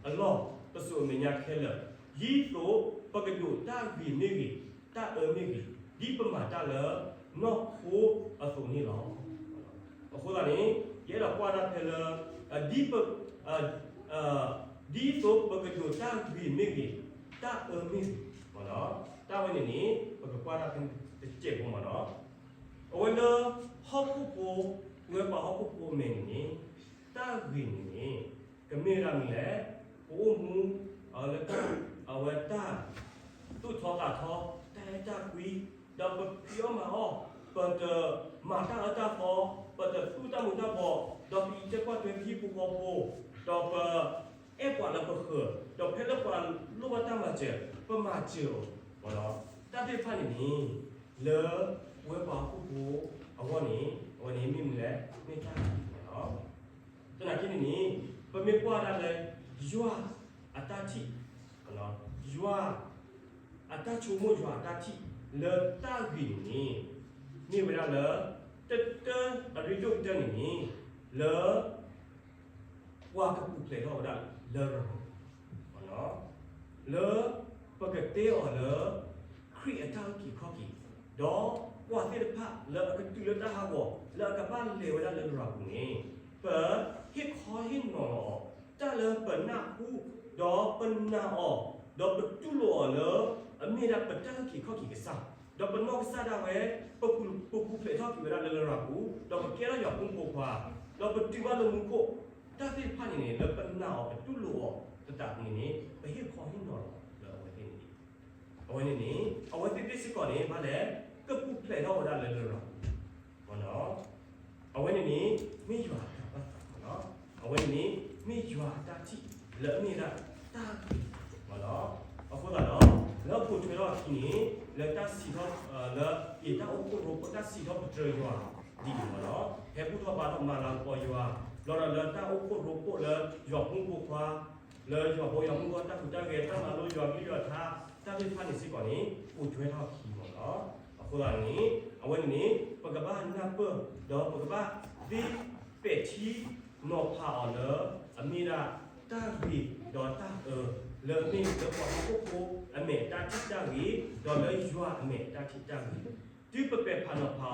အလီၢ်ပစိာ်အမဲာ်ညါခဲလၢာ်, ဒ်သိးပကဒိးတၢ်ဂ့ၤမ့ၢ်ဂ့ၤ, တၢ်အၢမ့ၢ်ဂ့ၤ, ဒ်ပမၤတၢ်လၢနီၢ်ခိအသိးန့ၣ်လီၤ. အဃိသတးန့ၣ် ယအဲၣ်ဒိးကွၢ်တၢ်ဖဲလၢ ဒ်ပ ဒ်သိးပကဒိးတၢ်ဂ့ၤမ့ၢ်ဂ့ၤ, တၢ်အၢမ့ၢ်ဂ့ၤ, တၢ်ဝဲန့ၣ်န့ၣ် ပကကွၢ်တၢ်ဖဲတစဲးဖိမးနီၤ, အဝဲလၢဟီၣ်ခိၣ်ဖိ, ဝဲပှၤဟီၣ်ခိၣ်ဖိအမဲာ်န့ၣ်န့ၣ် တၢ်ဂ့ၤန့ၣ်န့ၣ် ကမ့ၢ်ဒၣ်မနုၤလဲၣ်, ပအိၣ်မူ အဝဲလၢ အဝဲတၢ် သူၣ်ထီသးထီ, တၢ်အဲၣ်တၢ်ကွံ, ဒီးပဖံးအီၣ်မၤအီၣ်, ပတမၤတၢ်အၢတၢ်သီ, ပတသူတၢ်မူၤတၢ်ဘှီး, ဒီးပအံးကဲကွၢ်တွဲဟံၣ်ဖိဃီဖိ, ဒီးပ အဲၣ်ပှၤလၢပဃၢၤ, ဒီးဖဲလၢပှၤလိၣ်ဘၣ်တၢ်မၤစၢၤ ပမၤစၢၤအီၤ, တၢ်သ့ၣ်တဖၣ်န့ၣ်န့ၣ် လၢပဝဲပှၤဟီၣ်ခိၣ်ဖိအဂီၢ်န့ၣ် အဝဲန့ၣ်မ့ၢ်မနုၤလဲၣ်, မ့ၢ်တၢ်ဂ့ၤမးနီၤ. သနာ်က့န့ၣ်န့ၣ် ပမ့ၢ်ကွၢ်ဒၣ်လၢ ယွၤအတၢ်ထံၣ်, ယွၤအတၢ်ဆိကမိၣ် ယွၤအတၢ်ထံၣ်လၢတၢ်ဂ့ၤန့ၣ်န့ၣ် မ့ၢ်ဝဲဒၣ်လၢ တတၢ အရ့ဒိၣ်ကတၢၢ်န့ၣ်န့ၣ် လၢ ပှၤကပူၤဖျဲးထီၣ်ဝဲဒၣ်လၢရၤပူၤ, လၢပကတဲအီၤလၢ ခရံာ်အတၢ်အုၣ်က့ၤခီၣ်က့ၤ, ဒီးပှၤသ့ၣ်တဖၣ်လၢအကတုၤလၢတၢ်ဟးဂီၤ လၢအကဘၣ်လဲၤဝဲဒၣ်လၢရၤပူၤန့ၣ် ပဟ့ၣ်ခီဟ့ၣ်နီၤလီၤအီၤ တၢ်လၢပနၢ်ဟူ ဒီးပနာ်အီၤ ဒီးပတူၢ်လိာ်အီၤလၢ အမ့ၢ်ဒၣ်ပတၢ်အုၣ်က့ၤခီၣ်က့ၤကစၢ်, ဒီးပနီၢ်ကစၢ်ဒၣ်ဝဲ ပပူၤဖျဲးထီၣ်က့ၤဝဲဒၣ်လၢရၤပူၤ, ဒီးပကဲထီၣ်ယွၤဖိမုၣ်ဖိခွါ, ဒီးပတုၤဘၣ်လၢမူခိၣ်, တၢ်သ့ၣ်တဖၣ်န့ၣ်န့ၣ် လၢပနာ်အီၤ ပတူၢ်လိာ်အီၤသတးန့ၣ်န့ၣ် ပဟ့ၣ်ခီဟ့ၣ်နီၤလီၤလၢအဝဲသ့ၣ်န့ၣ် အဝဲန့ၣ်န့ၣ် အဝဲသ့ၣ်သ့ၣ်စ့ၢ်ကီးန့ၣ် ဘၣ်လဲၣ် ကပူၤဖျဲးထီၣ်ဝဲဒၣ်လၢလရာ်ပူၤ, အဝဲန့ၣ်န့ၣ် မ့ၢ်ယွၤအတၢ်ဘၣ်သးမးနီၤ, အဝဲန့ၣ်န့ၣ် မ့ၢ်ယွၤအတၢ်ထံၣ်လၢအမ့ၢ်ဒၣ်တၢ်ဂ့ၤမးနီၤ, အဃိသတးဒီး လၢပိာ်ထွဲထီၣ်အခံန့ၣ် လၢတၢ်စံးထီၣ် လၢအတၢ်အိၣ်ဖှိၣ်ရိဖှိၣ် တၢ်စံးထီၣ်ပတြၢၤယွၤဒ်အံၤမးနီၤ, ဟဲဘူၣ်ထီၣ်ဘါထီၣ်မၤလၤကပီၤယွၤ, ဘျီဒီးလၢတၢ်အိၣ်ဖှိၣ်ရိဖှိၣ်လၢယွၤဖိမုၣ်ဖိခွါ လၢယွၤဖိယွၤမုၣ်ဂီၢ်တၢ်ဟူးတၢ်ဂဲၤ တၢ်မၤလိယွၤကလုၢ်ယွၤထါ တၢ်သ့ၣ်တဖၣ်န့ၣ်စ့ၢ်ကီးန့ၣ် ပိာ်ထွဲထီၣ်အခံမးနီၤ, အဃိသတးန့ၣ် အဝဲန့ၣ်န့ၣ် ပကဘၣ်နၢ်ပၢၢ် ဒီးပကဘၣ်သ့ပဲာ်ထံနီၤဖးအီၤလၢ အမ့ၢ်ဒၣ်တၢ်ဂ့ၤဒီးတၢ်အၢ လၢအမ့ၢ်လၢပှၤဟီၣ်ခိၣ်ဖိအမဲာ်တၢ်ထံၣ်တၢ်ဂ့ၤ ဒီးလၢယွၤအမဲာ်တၢ်ထံၣ်တၢ်ဂ့ၤ တုၤပပဲာ်ဖးနီၤဖးအီၤဘၣ်သတးဒီး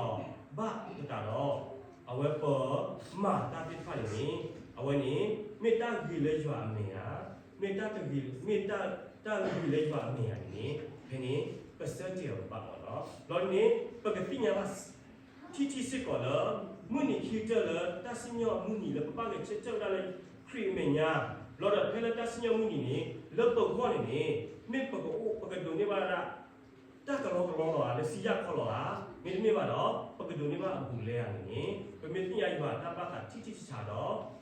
အဝဲပမၤတၢ်သ့ၣ်တဖၣ်န့ၣ်န့ၣ် အဝဲန့ၣ် မ့ၢ်တၢ်ဂ့ၤလၢယွၤအမဲာ်ဧါ, မ့ၢ်တၢ်တဂ့ၤ မ့ၢ်တၢ် တၢ်ဂ့ၤလၢယွၤအမဲာ်ဧါန့ၣ်န့ၣ် ဖဲန့ၣ် ပဆၢတဲာ်အီၤကဘၣ်မးနီၤ, လီၤဒ်န့ၣ် ပကသ့ၣ်ညါဘၣ် ထံထံစ့ၢ်ကီးလၢ မုၢ်နံၤခံကတၢၢ်လၢတၢ်စံၣ်ညီၣ်မုၢ်နံၤလၢပဘၣ်ဂဲၤဆၢထၢၣ်ဝဲဒၣ်လၢခရံာ်အမဲာ်ညါ, လီၤဒီးဖဲလၢတၢ်စံၣ်ညီၣ်မုၢ်နံၤန့ၣ် လၢပဂီၢ်န့ၣ်န့ၣ် မ့ၢ်ပကအိၣ် ပကဒိးန့ၢ်ဘၣ်ဒၣ် တၢ်ကလီကလီလီၤဧါ လၢစံယၢ်ခီလီၤဧါ, မ့တမ့ၢ်ဘၣ်ဒီး ပကဒိးန့ၢ်ဘၣ်အဘူးလဲဧါန့ၣ်န့ၣ် ပမ့ၢ်သ့ၣ်ညါယွၤတၢ်ဘၣ်သးထံထံဆးဆးဒီး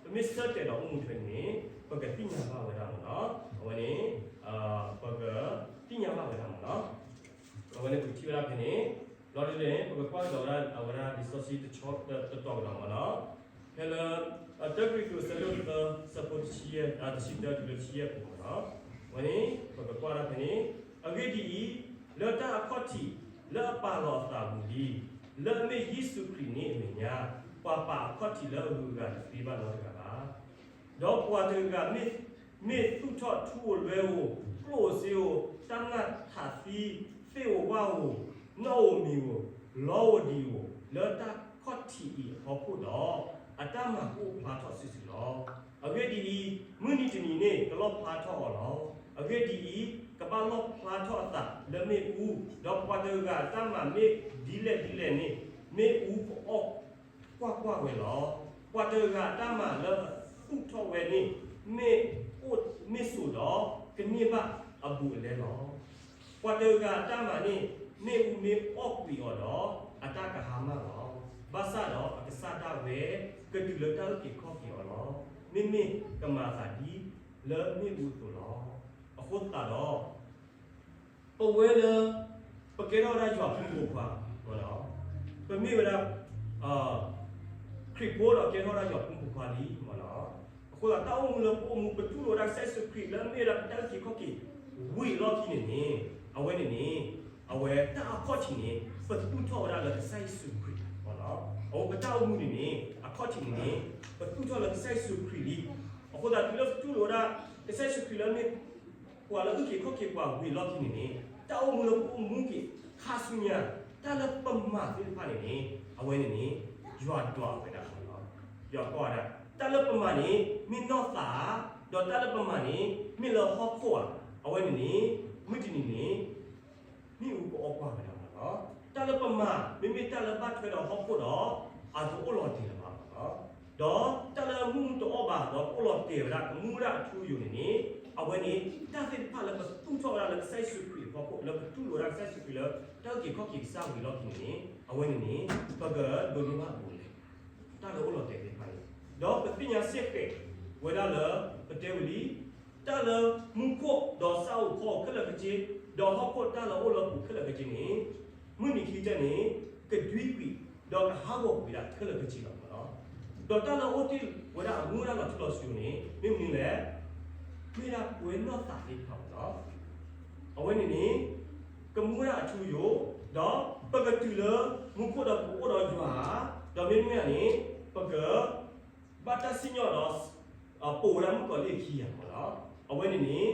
ပမ့ၢ်ဆၢတဲာ်ဒီးအိၣ်မူထွဲန့ၣ်န့ၣ် ပကသ့ၣ်ညါဘၣ်ဝဲဒၣ်မးနီၤ, အဝဲန့ၣ် ပကသ့ၣ်ညါဘၣ်ဝဲဒၣ်မးနီၤ. အဝဲန့ၣ်ပကထံၣ်ဝဲဒၣ်ဖဲန့ၣ် လီၤဒ်န့ၣ် ပကကွၢ်ကဒီးဝဲဒၣ် အဝဲဒၣ်လံာ်စီဆှံတတီၤကဒီးမးနီၤ, ဖဲလၢ တၢကရံၣ်သူး အဆၢဒိၣ်သၢ ဆၢဖိတဆံယဲၢ် တဆံတၢတုၤလၢတဆံယဲၢ်ပူၤမးနီၤ, အဝဲန့ၣ် ပကကွၢ်ဒၣ်ဖဲန့ၣ်, အဂ့ၢ်ဒ်အံၤ, လၢတၢ်အခီၣ်ထံးလၢအပာ်လီၤအသးဝံၤလံ, လၢအမ့ၢ်ယ့ၣ်ၡူးခရံာ်န့ၣ်အမဲာ်ညါ, ပှၤပာ်အခီၣ်ထံးလၢအဂုၤအဂၤတသ့ဘၣ်နီတဂၤဘၣ်. ဒီးပှၤတဂၤဂၤမ့ၢ် မ့ၢ်သူၣ်ထီၣ်ထူဧိၤလွဲဧိၤ, ကျိၣ်ဧိၤစ့ဧိၤ, တၢ်နၢ်ထးသံ, သ့ၣ်ဧိၤဝၣ်ဧိၤ, နီၣ်ဧိၤမံၤဧိၤ, လီဧိၤဒံးဧိၤ, လၢတၢ်ခီၣ်ထံးအံၤအဖီခိၣ်ဒီး, အတၢ်မၤကအိၣ်ဖျါထီၣ်စုာ်စုာ်လီၤ. အဂ့ၢ်ဒ်အံၤ, မုၢ်နံၤတနံၤန့ၣ် ကလီၣ်ဖျါထီၣ်အီၤလီၤ. အဂ့ၢ်ဒ်အံၤ, ကဘၣ်လီၣ်ဖျါထီၣ်အသးလၢမ့ၣ်အူ, ဒီးပှၤတဂၤဂၤအတၢ်မၤမ့ၢ်ဒ်လဲၣ်ဒ်လဲၣ်န့ၣ်, မ့ၣ်အူကအီၣ်ကွၢ်ကွၢ်ဝဲလီၤ. ပှၤတဂၤဂၤအတၢ်မၤလၢ သူၣ်ထီၣ်ဝဲန့ၣ် မ့ၢ်အိၣ်မ့ၢ်စိာ်ဒီး ကန့ၢ်ဘၣ်အဘူးအလဲလီၤ. ပှၤတဂၤအတၢ်မၤန့ၣ် မ့ၣ်အူမ့ၢ်အီၣ်ကွံာ်အီၤဒီး အတၢ်ကဟါမၢ်လီၤ. ဘၣ်ဆၣ်ဒီးအကစၢ်ဒၣ်ဝဲ ကတုၤလၢတၢ်အုၣ်က့ၤခီၣ်က့ၤအီၤလီၤ. မ့မ့ၢ်ကမၤအသးဒ်လၢမ့ၣ်အူအသိးလီၤ. အဃိသတးဒီး ပဝဲလၢ ပကဲထီၣ်ဝဲဒၣ်ယွၤဖိမုၣ်ဖိခွါ, ပမ့ၢ်ဝဲဒၣ် ခရံာ်ဖိဒီးကဲထီၣ်ဝဲဒၣ်ယွၤဖိမုၣ်ဖိခွါလံမ့ၢ်နီၤ. အဃိသတး တၢ်အိၣ်မူလၢပအိၣ်မူ ပတူၢ်လိာ်ဝဲဒၣ်ကစၢ်ယ့ၣ်ၡူးခရံာ်လၢမ့ၢ်ဝဲဒၣ်ပတၢ်အုၣ်က့ၤခီၣ်က့ၤဝံၤအလီၢ်ခံန့ၣ်န့ၣ် အဝဲန့ၣ်န့ၣ် အဝဲတၢ်အခီၣ်ထံးန့ၣ် ပသူၣ်ထီၣ်ဝဲဒၣ်လၢကစၢ်ယ့ၣ်ၡူးခရံာ်လီၤ. အဝဲပတၢ်အိၣ်မူန့ၣ်န့ၣ် အခီၣ်ထံးန့ၣ်န့ၣ် ပသူၣ်ထီၣ်လၢကစၢ်ယ့ၣ်ၡူးခရံာ်လံ. အဃိသတး တုၤလၢပတူၢ်လိာ်ဝဲဒၣ် ကစၢ်ယ့ၣ်ၡူးခရံာ်လၢမ့ၢ် ပှၤလၢအုၣ်က့ၤခီၣ်က့ၤပှၤဝံၤအလီၢ်ခံန့ၣ်န့ၣ် တၢ်အိၣ်မူလၢပအိၣ်မူက့ၤ ခါဆူညါ တၢ်လၢပမၤသ့ၣ်တဖၣ်န့ၣ်န့ၣ် အဝဲန့ၣ်န့ၣ် ယွၤဒွးဝဲဒၣ်လီၤ. ယွၤကွၢ်ဝဲဒၣ် တၢ်လၢပမၤန့ၣ် မ့ၢ်နီၢ်သးဧါ, ဒီးတၢ်လၢပမၤန့ၣ် မ့ၢ်လၢဟီၣ်ခိၣ်ဧါ, အဝဲန့ၣ်န့ၣ် မုၢ်တနံၤန့ၣ် မ့ၣ်အူကအီၣ်ကွၢ်ဝဲဒၣ်လီၤ. တၢ်လၢပမၤ မ့မ့ၢ်တၢ်လၢဘၣ်ထွဲဒီးဟီၣ်ခိၣ်ဒီး အတအိၣ်လီၤတဲာ်လၢၤဘၣ်လီၤ. ဒီးတၢ်လၢမုၢ်တအိၣ်ဘၣ် ဒီးကအိၣ်လီၤတဲာ်ဝဲဒၣ် ကမူဝဲဒၣ်အထူအယိာ်န့ၣ်န့ၣ် အဝဲန့ၣ် တၢ်သ့ၣ်တဖၣ်လၢပသူၣ်ထီၣ်ဝဲဒၣ်လၢကစၢ်ယ့ၣ်ၡူးခရံာ်အဖီခိၣ် လၢပတူၢ်လိာ်ဝဲဒၣ်ကစၢ်ယ့ၣ်ၡူးခရံာ်လၢ တၢ်အုၣ်က့ၤခီၣ်က့ၤကစၢ်ဝံၤအလီၢ်ခံန့ၣ်န့ၣ် အဝဲန့ၣ်န့ၣ် ပကဒိးန့ၢ်ဘၣ်အဘူးအလဲ တၢ်လၢအိၣ်လီၤတဲာ်သ့ၣ်တဖၣ်န့ၣ် ဒီးပသ့ၣ်ညါစ့ၢ်ကီးဝဲဒၣ်လၢ ပတဲဝံၤလံ တၢ်လၢမူခိၣ်ဒီးဆၣ်ဧိၤဖီဧိၤခဲလၢာ်ခဲဆ့ ဒီးဟီၣ်ခိၣ်တၢ်လၢအအိၣ်လၢပူၤခဲလၢာ်ခဲဆ့န့ၣ် မုၢ်နံၤခံကတၢၢ်န့ၣ် ကဒွံကွံာ် ဒီးကဟးဂီၤကွံာ်ဒၣ်ခဲလၢာ်ခဲဆ့လီၤမ့ၢ်နီၤ. ဒီးတၢ်လၢအအိၣ်တ့ၢ်ဝဲဒၣ်အမူဝဲဒၣ်လီၤထူလီၤယိာ်န့ၣ် မ့ၢ်မနုၤလဲၣ်, မ့ၢ်ဒၣ်ပဝဲနီၢ်သးသ့ၣ်တဖၣ်မ့ၢ်နီၤ. အဝဲန့ၣ်န့ၣ် ကမူဝဲဒၣ်အထူအယိာ်, ဒီးပကတုၤလၢမူခိၣ်ဒီးပကအိၣ်ဒီးယွၤဧါ, ဒီးမ့တမ့ၢ်န့ၣ် ပက ဘၣ်တၢ်စံၣ်ညီၣ်ဒီး ပိာ်ဝဲဒၣ်မုၣ်ကီၤလံၢ်အခံဂၤမ့ၢ်နီၤ. အဝဲန့ၣ်န့ၣ်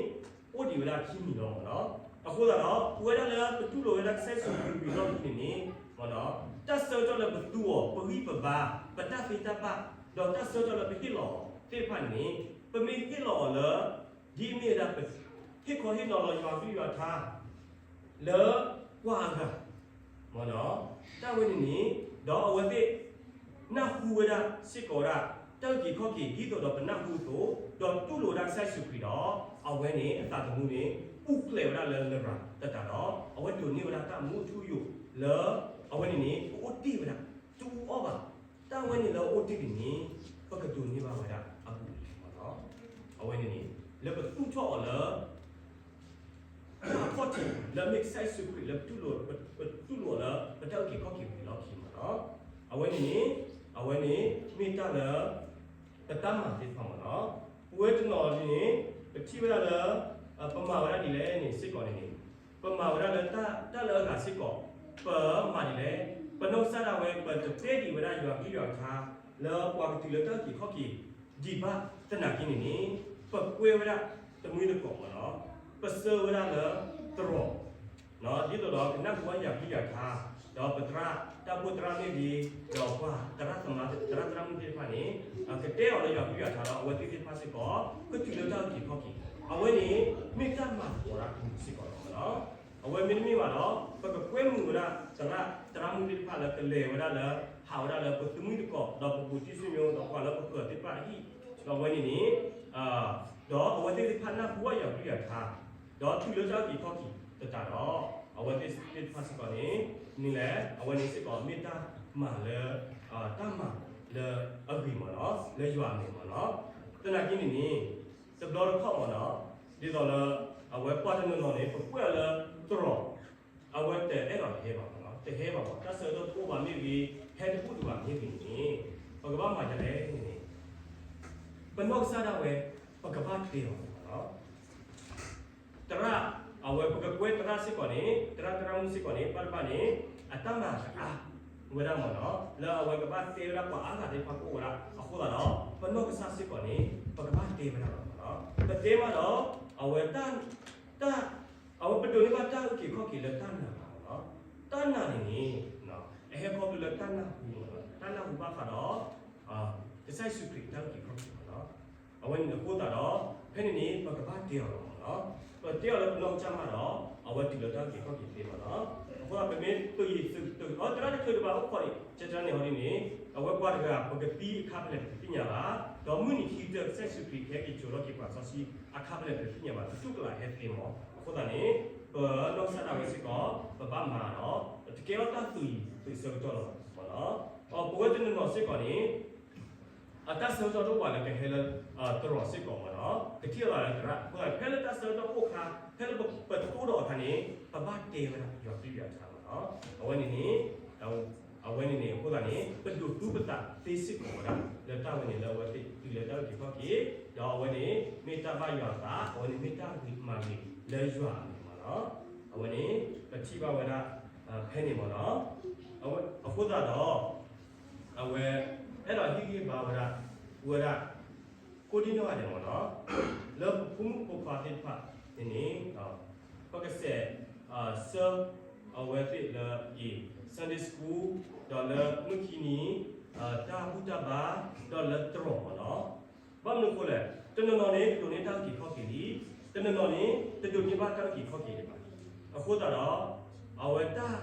အိၣ်ဒံးဝဲဒၣ်ခံမံၤလီၤမ့ၢ်နီၤ. အဃိသတးဒီး ပဝဲဒၣ်လၢပတူၢ်လိာ်ဝဲဒၣ်ကစၢ်ယ့ၣ်ၡူးခရံာ်ဝံၤအလီၢ်ခံန့ၣ်န့ၣ် တၢ်ဆၢကတီၢ်လၢပသူအီၤ ပဂံၢ်ပဘါ ပတၢ်သ့တၢ်ဘၣ် ဒီးတၢ်ဆၢကတီၢ်လၢပဟ့ၣ်လီၤအီၤသ့ၣ်တဖၣ်န့ၣ်န့ၣ် ပမ့ၢ်ဟ့ၣ်လီၤအီၤလၢ ဒ်အမ့ၢ်ဝဲဒၣ်ပ ဟ့ၣ်ခီဟ့ၣ်နီၤလီၤယွၤကလုၢ်ယွၤကထါ လၢပှၤအဂၤ မ့ၢ်နီၤ. တၢ်ဝဲန့ၣ်န့ၣ် ဒီးအဝဲသ့ၣ် နၢ်ဟူဝဲဒၣ်စ့ၢ်ကီးဝဲဒၣ် တၢ်အုၣ်က့ၤခီၣ်က့ၤ ဒ်သိးဒီးပနၢ်ဟူအသိး ဒီးတူၢ်လိာ်ဝဲဒၣ်ကစၢ်ယ့ၣ်ၡူးခရံာ်ဒီး အဝဲန့ၣ်အသးသမူန့ၣ် ပူၤဖျဲးဝဲဒၣ်လၢလရာ်သတးဒီး အဝဲဒိးန့ၢ်ဝဲဒၣ်တၢ်မူအထူအယိာ်လၢ အဝဲန့ၣ်န့ၣ် ကအိၣ်တ့ၢ်ဝဲဒၣ် တအူအီၣ်ဘၣ်. တၢ်ဝဲန့ၣ်လၢအအိၣ်တ့ၢ်န့ၣ်န့ၣ် ပကဒိးန့ၢ်ဘၣ်ဝဲဒၣ်အဘူးအလဲမ့ၢ်နီၤ. အဝဲန့ၣ်န့ၣ် လၢပသူၣ်ထီၣ်အီၤလၢ တၢ်အခီၣ်ထံးလၢအမ့ၢ်ကစၢ်ယ့ၣ်ၡူးခရံာ်လၢပတူၢ်လိာ် ပတူၢ်လိာ်လၢပတၢ်အုၣ်က့ၤခီၣ်က့ၤဝံၤအလီၢ်ခံမ့ၢ်နီၤ. အဝဲန့ၣ်န့ၣ် အဝဲန့ၣ် မ့ၢ်တၢ်လၢ ပတၢ်မၤသ့ၣ်တဖၣ်မ့ၢ်နီၤ. ပဝဲတနီၤန့ၣ် ပထံၣ်ဝဲဒၣ်လၢ ပမၤဝဲဒၣ်ဒ်လဲၣ်န့ၣ်စ့ၢ်ကီးန့ၣ်န့ၣ် ပမၤဝဲဒၣ်လၢတၢ်လၢအဂၤစ့ၢ်ကီး ပမၤဒ်လဲၣ်. ပနီၢ်ကစၢ်ဒၣ်ဝဲ ပတတဲဒံးဝဲဒၣ်ယွၤကလုၢ်ယွၤကထါ လၢပှၤကတုၤလၢတၢ်အုၣ်က့ၤခီၣ်က့ၤ ဒံးဘၣ်သနာ်က့န့ၣ်န့ၣ် ပကွဲဝဲဒၣ်တမှံတကိးမ့ၢ်နီၤ, ပဆှၢဝဲဒၣ်လၢသရိာ်, ဒ်သိးဒီးကနၢ်ဟူဘၣ်ယွၤကလုၢ်ယွၤကထါ, ဒီးပသရၣ်တၢ်အိၣ်ဖှိၣ်သရၣ်မ့ၢ်ဂ့ၤ, ဒီးပှၤသရၣ်သမါသရၣ်သရၣ်မုၣ်သ့ၣ်တဖၣ်န့ၣ် ကတဲအီၤလၢယွၤကလုၢ်ယွၤကထါဒီး အဝဲသ့ၣ်သ့ၣ်တဖၣ်စ့ၢ်ကီး ကတုၤလၢတၢ်အုၣ်က့ၤခီၣ်က့ၤ, အဝဲန့ၣ် မ့ၢ်တၢ်မၤသကိးတၢ်တမံၤစ့ၢ်ကီးလီၤမ့ၢ်နီၤ. အဝဲမ့တမ့ၢ်ဘၣ်ဒီး ပကကွဲမုာ်ဝဲဒၣ်သရၣ်သရၣ်မုၣ်သ့ၣ်တဖၣ်လၢကလဲၤဝဲဒၣ်လၢ ဟးဝဲဒၣ်လၢပသုးမုၢ်သကိး ဒီးပဘူးတံၢ်စံၣ်မိ ဒီးပှၤလၢပဃၢၤသ့ၣ်တဖၣ်အဟံၣ်, ဒီးအဝဲန့ၣ်န့ၣ် ဒီးအဝဲသ့ၣ်တဖၣ်နၢ်ဟူဘၣ်ယွၤကလုၢ်ယွၤကထါ, ဒီးတုၤလၢတၢ်အုၣ်က့ၤခီၣ်က့ၤသတးဒီး အဝဲသ့ၣ်တဖၣ်စ့ၢ်ကီးန့ၣ် မ့ၢ်လဲၣ် အဝဲန့ၣ်စ့ၢ်ကီးမ့ၢ်တၢ်မၤလၢ တၢ်မၤလၢအဂ့ၤမ့ၢ်နီၤ လၢယွၤအမဲာ်မ့ၢ်နီၤ. သနာ်က့န့ၣ်န့ၣ် တဘျီတခီၣ်မ့ၢ်နီၤ ဒ်သိးလၢ အဝဲပှၤတနီၤနီၤန့ၣ် ပကွဲးအီၤလၢသရိာ် အဝဲတအဲၣ်ဒိးတဟဲဘၣ်မ့ၢ်နီၤ, တဟဲဘၣ်မ့ၢ် တၢ်ဆၢကတီၢ်တအိၣ်ဘၣ်မ့ၢ်ဂ့ၤ, ဟဲတဘူၣ်တဘၣ်မ့ၢ်ဂ့ၤန့ၣ်န့ၣ် ပကဘၣ်မၤဒ်လဲၣ်န့ၣ်န့ၣ် ပနီၢ်ကစၢ်ဒၣ်ဝဲ ပကဘၣ်တဲအီၤမ့ၢ်နီၤ. သရၣ် အဝဲပကကွဲးသရၣ်စ့ၢ်ကီးန့ၣ် သရၣ်သရၣ်မုၣ်စ့ၢ်ကီးန့ၣ် ဘၣ်တဘၣ်န့ၣ် အတၢ်မၤကအါဝဲဒၣ်မ့ၢ်နီၤ လၢအဝဲကဘၣ်တဲဝဲဒၣ်ပှၤအါဂၤသ့ၣ်တဖၣ်ကအိၣ်ဝဲဒၣ်အဃိသတးဒီး ပနီၢ်ကစၢ်စ့ၢ်ကီးန့ၣ် ပကဘၣ်တဲဝဲဒၣ်လီၤမ့ၢ်နီၤ. ပတဲမးဒီး အဝဲတၢ် တၢ် အဝဲပဒိးန့ၢ်ဘၣ်တၢ်အုၣ်က့ၤခီၣ်က့ၤလၢတၢ်နာ်မ့ၢ်နီၤ. တၢ်နာ်န့ၣ်န့ၣ် အဟဲခီဖျိလၢတၢ်နၢ်ဟူမ့ၢ်နီၤ တၢ်နၢ်ဟူဘၣ်ဃးဒီး ကစၢ်ယ့ၣ်ၡူးခရံာ်တၢ်အုၣ်က့ၤခီၣ်က့ၤမ့ၢ်နီၤ. အဝဲန့ၣ်အဃိသတးဒီး ဖဲန့ၣ်န့ၣ် ပကဘၣ်တဲအီၤလီၤမ့ၢ်နီၤ. ပတဲအီၤလၢပနီၢ်ကစၢ်မးဒီး အဝဲတုၤလၢတၢ်အုၣ်က့ၤခီၣ်က့ၤသ့မ့ၢ်နီၤ. အဃိသတး ပမ့ၢ်ပယီၤသုး သုး အသရၣ်တချုးတဘၣ်အိၣ်ခိးန့ၣ် ကတၢၢ်န့ၣ်ဟီဒ်န့ၣ် အဝဲပှၤတဂၤ ပကသံအခါဖဲလဲၣ် ပတသ့ၣ်ညါဘၣ်. ဒီးမုၢ်နံၤခံကတၢၢ် ကစၢ်ယ့ၣ်ၡူးခရံာ်ကဟဲက့ၤစိာ်ထီၣ်က့ၤပှၤစီဆှံ အခါဖဲလဲၣ်တသ့ၣ်ညါဘၣ်, တတူၢ်ကလာ်ဟဲသ့မး. အဃိသတးန့ၣ် ပနီၢ်ကစၢ်ဒၣ်ဝဲစ့ၢ်ကီး ပဘၣ်မၤဒီး တကဲထီၣ်တၢ်သုးအံၤ သုးဆၢကတီၢ်လီၤမးနီၤ. ပဝဲတနီၤနီၤစ့ၢ်ကီးန့ၣ် အတၢ်ဆၢကတီၢ်တအိၣ်ဘၣ်လၢကဟဲလၢ သရိာ်စ့ၢ်ကီးမးနီၤ, ကထံၣ်အီၤလၢသရၣ်, အဃိသတး ဖဲလၢတၢ်ဆၢကတီၢ်အိၣ်အခါ ဖဲလၢပတိၢ်ဒီးအခါန့ၣ် ပဘၣ်တဲဝဲဒၣ် ယွၤကလုၢ်ယွၤထါမးနီၤ. အဝဲန့ၣ်န့ၣ် အဝဲန့ၣ်န့ၣ် အဃိသတးန့ၣ် ပဒိးသူပသးသ့စ့ၢ်ကီးဝဲဒၣ် လၢတၢ်ဝဲန့ၣ်လၢ အဝဲသ့ၣ်တုၤလၢတၢ်အုၣ်က့ၤခီၣ်က့ၤ, ဒီးအဝဲန့ၣ် မ့ၢ်တၢ်ဘၣ်ယွၤအသး, အဝဲန့ၣ်မ့ၢ်တၢ်ဂ့ၤမၤဂ့ၤလၢယွၤအမဲာ်မးနီၤ. အဝဲန့ၣ် ပထံၣ်ဘၣ်ဝဲဒၣ် ဖဲန့ၣ်မးနီၤ. အဃိသတးဒီး အဝဲ အဲၣ်ဒိးဟ့ၣ်ဂံၢ်ဘါဝဲဒၣ် ဝဲဒၣ် ကိးဒံနီၢ်ဂၤဒဲးမးနီၤ, လၢပဖိမုၣ်ဖိခွါသ့ၣ်တဖၣ်န့ၣ်န့ၣ် ပကစဲး ဆှၢ အဝဲသ့ၣ်လၢအံၤ Sunday School, ဒီးလၢမုၢ်ခံနံၤ တၢ်ဘူၣ်တၢ်ဘါ, ဒီးလၢသရိာ်မးနီၤ. ဘၣ်မနုၤအဃိလဲၣ်, တနီၤနီၤန့ၣ် ဒိးန့ၢ်တၢ်အုၣ်က့ၤခီၣ်က့ၤလံ, တနီၤနီၤန့ၣ် တဒိးန့ၢ်ဘၣ်တၢ်အုၣ်က့ၤခီၣ်က့ၤဒံးဘၣ်. အဃိသတးဒီး အဝဲတၢ်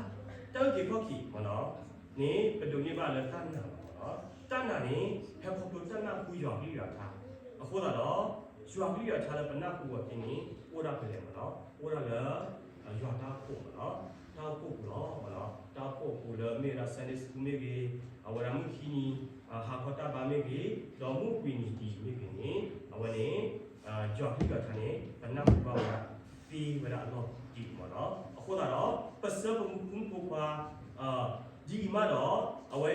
တၢ်အုၣ်က့ၤခီၣ်က့ၤမးနီၤ န့ၣ် ပဒိးန့ၢ်ဘၣ်လၢတၢ်နာ်မးနီၤ. တၢ်နာ်န့ၣ် ဟဲခီဖျိတၢ်နၢ်ဟူယွၤကလုၢ်ယွၤထါ. အဃိသတးဒီး ယွၤကလုၢ်ယွၤထါလၢပနၢ်ဟူအီၤသ့န့ၣ် အိၣ်ဒၣ်ဖဲလဲၣ်မးနီၤ, အိၣ်ဒၣ်လၢ ယွၤတၢ်အိၣ်ဖှိၣ်မးနီၤ, တၢ်အိၣ်ဖှိၣ်အပူၤလီၤမးနီၤ. တၢ်အိၣ်ဖှိၣ်အပူၤလၢမ့ၢ်ဝဲဒၣ် Sunday School မ့ၢ်ဂ့ၤ, အဝဲဒၣ်မုၢ်ခံနံၤ ဟးခီတၢ်ဘါမ့ၢ်ဂ့ၤ, ဒီးမုၢ်ဝ့ၤနံၤတံၤမ့ၢ်ဂ့ၤန့ၣ် အဝဲန့ၣ် ယွၤကလုၢ်ယွၤထါန့ၣ် ပနၢ်ဟူဘၣ်ဝဲဒၣ်သ့ဝဲဒၣ်အလီၢ်ဒံးမးနီၤ. အဃိသတးဒီး ပဆှၢပမူဖိမုၣ်ဖိခွါ ဒ်အံၤမးဒီး အဝဲ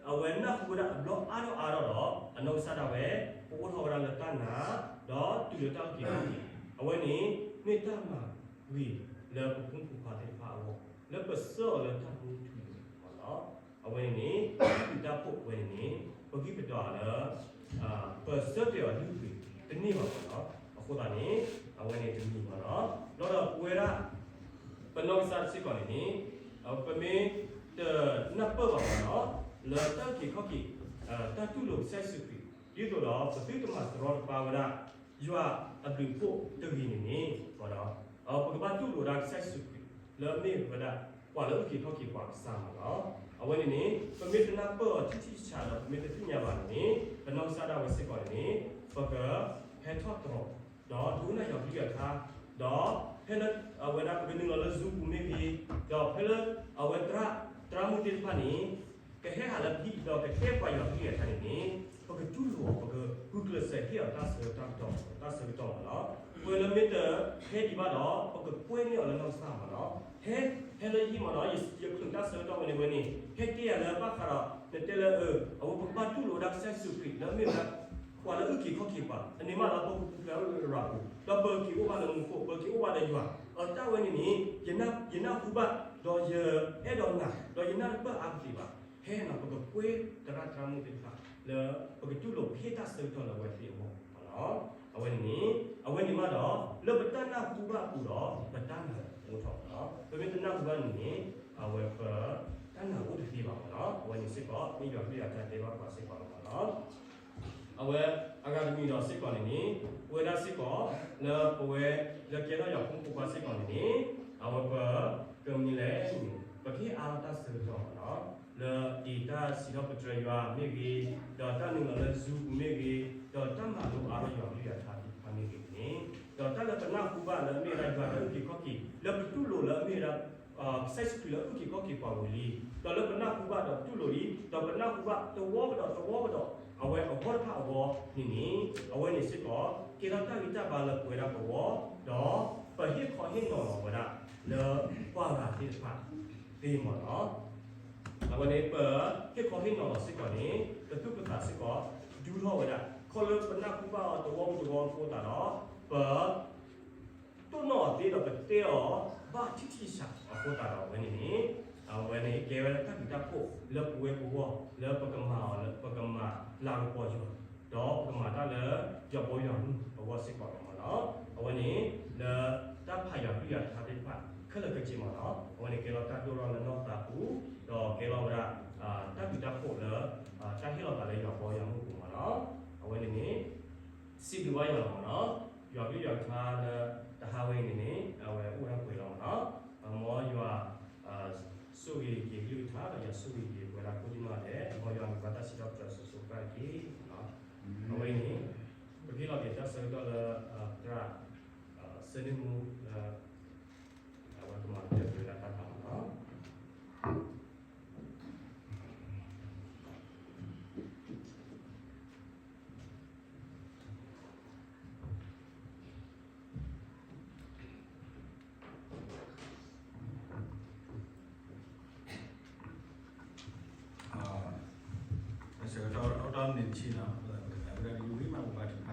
အဝဲနၢ်ဟူဝဲဒၣ်အဘျီအါထီၣ်အါထီၣ်ဒီး အနီၢ်ကစၢ်ဒၣ်ဝဲ ပအိၣ်ထီၣ်ဝဲဒၣ်လၢတၢ်နာ် ဒီးတုၤလၢတၢ်အုၣ်က့ၤခီၣ်က့ၤ, အဝဲန့ၣ် မ့ၢ်တၢ်မၤဂ့ၤလၢပဖိမုၣ်ဖိခွါသ့ၣ်တဖၣ်အဂီၢ် လၢပဆှၢအီၤလၢတၢ်မူထူယိာ်မးနီၤ. အဝဲန့ၣ်န့ၣ် တၢ်ဃူတၢ်ဖိးဝဲန့ၣ်န့ၣ် ပဂံၢ်ပဒွးလၢ ပဆၢတဲာ်အီၤလုၢ်ပှ့ၤတန့ၢ်ဘၣ်မးနီၤ. အဃိသတးန့ၣ် အဝဲန့ၣ်တမံၤမးနီၤ. ဒီးဒီးပဝဲဒၣ် ပနီၢ်ကစၢ်စ့ၢ်ကီးန့ၣ်န့ၣ် ပမ့ၢ်တနၢ်ပၢၢ်ဘၣ်မးနီၤ လၢတၢ်အုၣ်က့ၤခီၣ်က့ၤ တၢ်တူၢ်လိာ်ကစၢ်ယ့ၣ်ၡူးခရံာ် ဒ်သိးဒီး ပသုတမၤတရီတပါဝဲဒၣ် ယွၤအဘျုးအဖှိၣ်တဂ့ၤန့ၣ်န့ၣ် ပကဘၣ်တူၢ်လိာ်ဒၣ်ကစၢ်ယ့ၣ်ၡူးခရံာ် လၢအမ့ၢ်ဝဲဒၣ် ပှၤလၢအုၣ်က့ၤခီၣ်က့ၤပှၤကစၢ်မးနီၤ. အဝဲန့ၣ်န့ၣ် ပမ့ၢ်တနၢ်ပၢၢ်အီၤထံထံဆးဆးဒီး ပမ့ၢ်တသ့ၣ်ညါဘၣ်န့ၣ်န့ၣ် ပနီၢ်ကစၢ်ဒၣ်ဝဲစ့ၢ်ကီးန့ၣ်န့ၣ် ပကဟဲထီၣ်တြီၤ ဒီးဒိကနၣ်ယွၤကလုၢ်ယွၤထါ ဒီးဖဲလၢအဝဲဒၣ်ပကနုာ်လီၤလၢ Zoom ပူၤမ့ၢ်ဂ့ၤ, ဒီးဖဲလၢအဝဲသရၣ် သရၣ်မုၣ်သ့ၣ်တဖၣ်န့ၣ် ကဟဲဟးလၢပဟံၣ်ဒီးကတဲပှၤယွၤကလုၢ်ယွၤထါန့ၣ်န့ၣ် ပကတူၢ်လိာ်အီၤ ပကဂုာ်ကျဲးစၢးဟ့ၣ်အီၤတၢ်ဆၢကတီၢ် တၢ်ဆၢကတီၢ်မးနီၤ. ပှၤလၢမ့ၢ်တဟဲဒံးဘၣ်ဒီး ပကကွဲန့ၢ်အီၤလၢနီၢ်ကစၢ်မးနီၤ. ဟဲ ဟဲလၢယဟံၣ်မးနီၤ ယချုးတၢ်ဆၢကတီၢ်ဝဲန့ၣ်ဝဲန့ၣ် ဟဲတဲယၤလၢဘၣ်ဃးဒီး နတဲလၢအ အဝဲပကဘၣ်တူၢ်လိာ်ဝဲဒၣ်ကစၢ်ယ့ၣ်ၡူးခရံာ် လၢအမ့ၢ်ဝဲဒၣ် ပှၤလၢအုၣ်က့ၤခီၣ်က့ၤပှၤ အန့ၣ်မးဒီး ပကပူၤဖျဲးအိၣ်လၢယွၤပူၤ ဒီးပက့ၤအိၣ်ဘၣ်လၢမူခိၣ် ပက့ၤအိၣ်ဘၣ်ဒီးယွၤ အတၢ်ဝဲန့ၣ်န့ၣ် ယနၢ်ဟူဘၣ် ဒီးယအဲၣ်ဒိးနၤ ဒီးယနၢ်တပၢၢ်အါကသ့ဘၣ်. ဟဲနီၤ ပကကွဲသရၣ်သရၣ်မုၣ်သ့ၣ်တဖၣ် လၢပကတူၢ်လိာ်ဟ့ၣ်တၢ်ဆၢကတီၢ်လၢအဝဲသ့ၣ်အဂီၢ်မးနီၤ. အဝဲန့ၣ်န့ၣ် အဝဲန့ၣ်မးဒီး လၢပတၢ်နၢ်ဟူဘၣ်အပူၤဒီး ပတၢ်နာ်အိၣ်ထီၣ်မးနီၤ. ပမ့ၢ်တနၢ်ဟူဘၣ်န့ၣ်န့ၣ် အဝဲပတၢ်နာ်အိၣ်တသ့ဘၣ်မးနီၤ. အဝဲန့ၣ်စ့ၢ်ကီး မ့ၢ်ယွၤကလုၢ်ယွၤထါတဲဘၣ်ပှၤစ့ၢ်ကီးလီၤမးနီၤ. အဝဲအဂၤတမံၤဒီးစ့ၢ်ကီးန့ၣ်န့ၣ် ပဝဲဒၣ်စ့ၢ်ကီး လၢပဝဲ လၢကဲထီၣ်ယွၤဖိမုၣ်ဖိခွါစ့ၢ်ကီးန့ၣ်န့ၣ် အဝဲပ ကမနုၤလဲၣ်န့ၣ် ပကဟ့ၣ်အါထီၣ်တၢ်ဆၢကတီၢ်မးနီၤ လၢအံၤတၢ်စံးထီၣ်ပတြၢၤယွၤမ့ၢ်ဂ့ၤ, ဒီးတၢ်နုာ်လီၤလၢ Zoom ပူၤမ့ၢ်ဂ့ၤ, ဒီးတၢ်မၤလိအါထီၣ်ယွၤကလုၢ်ယွၤထါသ့ၣ်တဖၣ်မ့ၢ်ဂ့ၤန့ၣ်, ဒီးတၢ်လၢပနၢ်ဟူဘၣ်လၢအမ့ၢ်ဝဲဒၣ်ယွၤလၢအုၣ်က့ၤခီၣ်က့ၤ လၢပတူၢ်လိာ်လၢအမ့ၢ်ဝဲဒၣ် ကစၢ်ယ့ၣ်ၡူးခရံာ်လၢအုၣ်က့ၤခီၣ်က့ၤပှၤဝံၤလံ, ဒီးလၢပနၢ်ဟူဘၣ်ဒီးတူၢ်လိာ်လံ, ဒီးပနၢ်ဟူဘၣ်သဝီကဒီးသဝီကဒီး အဝဲအဂီၢ်တဖၣ်အဂီၢ်န့ၣ်န့ၣ်, အဝဲန့ၣ်စ့ၢ်ကီး ကဲထီၣ်တၢ်ဂံၢ်တၢ်ဘါလၢပဝဲဒၣ်ပဂီၢ်, ဒီးပဟ့ၣ်ခီဟ့ၣ်နီၤလီၤဝဲဒၣ် လၢပှၤဂၤသ့ၣ်တဖၣ်သ့မးနီၤ. အဝဲန့ၣ် ပဟ့ၣ်ခီဟ့ၣ်နီၤလီၤစ့ၢ်ကီးန့ၣ် ပသူၣ်ပသးစ့ၢ်ကီး ဒူထီၣ်ဝဲဒၣ် ခီလၢပနၢ်ဟူဘၣ်အီၤသဝီပူၤသဝီဖိသတးဒီး ပ တိၢ်နီၣ်အီၤသ့ဒီးပတဲအီၤ ဘၣ်ထံထံဆးဆးအဃိသတးဒီး အဝဲန့ၣ်န့ၣ်, အဝဲန့ၣ်ကဲဝဲဒၣ်တၢ်ဘျုးတၢ်ဖှိၣ်လၢပဝဲပဂီၢ် လၢပကမၤအီၤလၢပကမၤလၤကပီၤယွၤ, ဒီးပကမၤတၢ်လၢယွၤဘီယွၤမုၢ်အဂီၢ်စ့ၢ်ကီးမးနီၤ. အဝဲန့ၣ် လၢတၢ်ဖးယွၤကလုၢ်ယွၤထါသ့ၣ်တဖၣ် ခဲလၢာ်ခဲဆ့မးနီၤ, အဝဲန့ၣ်ကဲလီၤတၢ်ဒိၣ်ထီၣ်လၢနီၢ်သးပူၤ, ဒီးကဲလီၤဝဲဒၣ် တၢ်ဘျုးတၢ်ဖှိၣ်လၢ တၢ်ဟ့ၣ်လီၤသးလၢယွၤဘီယွၤမုၢ်အပူၤမးနီၤ. အဝဲန့ၣ်န့ၣ် စံးဘျုးဘၣ်ယွၤလီၤမးနီၤ. ယွၤကလုၢ်ယွၤထါလၢတဟါဝဲအံၤန့ၣ်န့ၣ် အဝဲအိၣ်ဝဲဒၣ်ပှဲၤလီၤမးနီၤ. မ်ယွၤ ဆိၣ်ဂ့ၤက့ၤကလုၢ်ကထါ ဒီးယွၤဆိၣ်ဂ့ၤက့ၤပဝဲဒၣ်ကိးဒံနီၢ်ဒဲး, မ်ယွၤမံၤဘၣ်တၢ်စံးထီၣ်ပတြၢၤစိၤစိၤဃၣ်ဃၣ်တက့ၢ်. အဝဲအံၤ ပကဟ့ၣ်လီၤက့ၤတၢ်ဆၢကတီၢ်လၢ သရၣ် စ့န့ၣ်မူ လၢ အဝဲကမၤကတၢၢ်က့ၤဝဲဒၣ်တၢ်ကမၣ်လီၤ. ဆၢကတီၢ်န့ၣ်တဆံလီၤ, ဝဲဒၣ်ယဝံၣ်မးပဘါထုကဖၣ်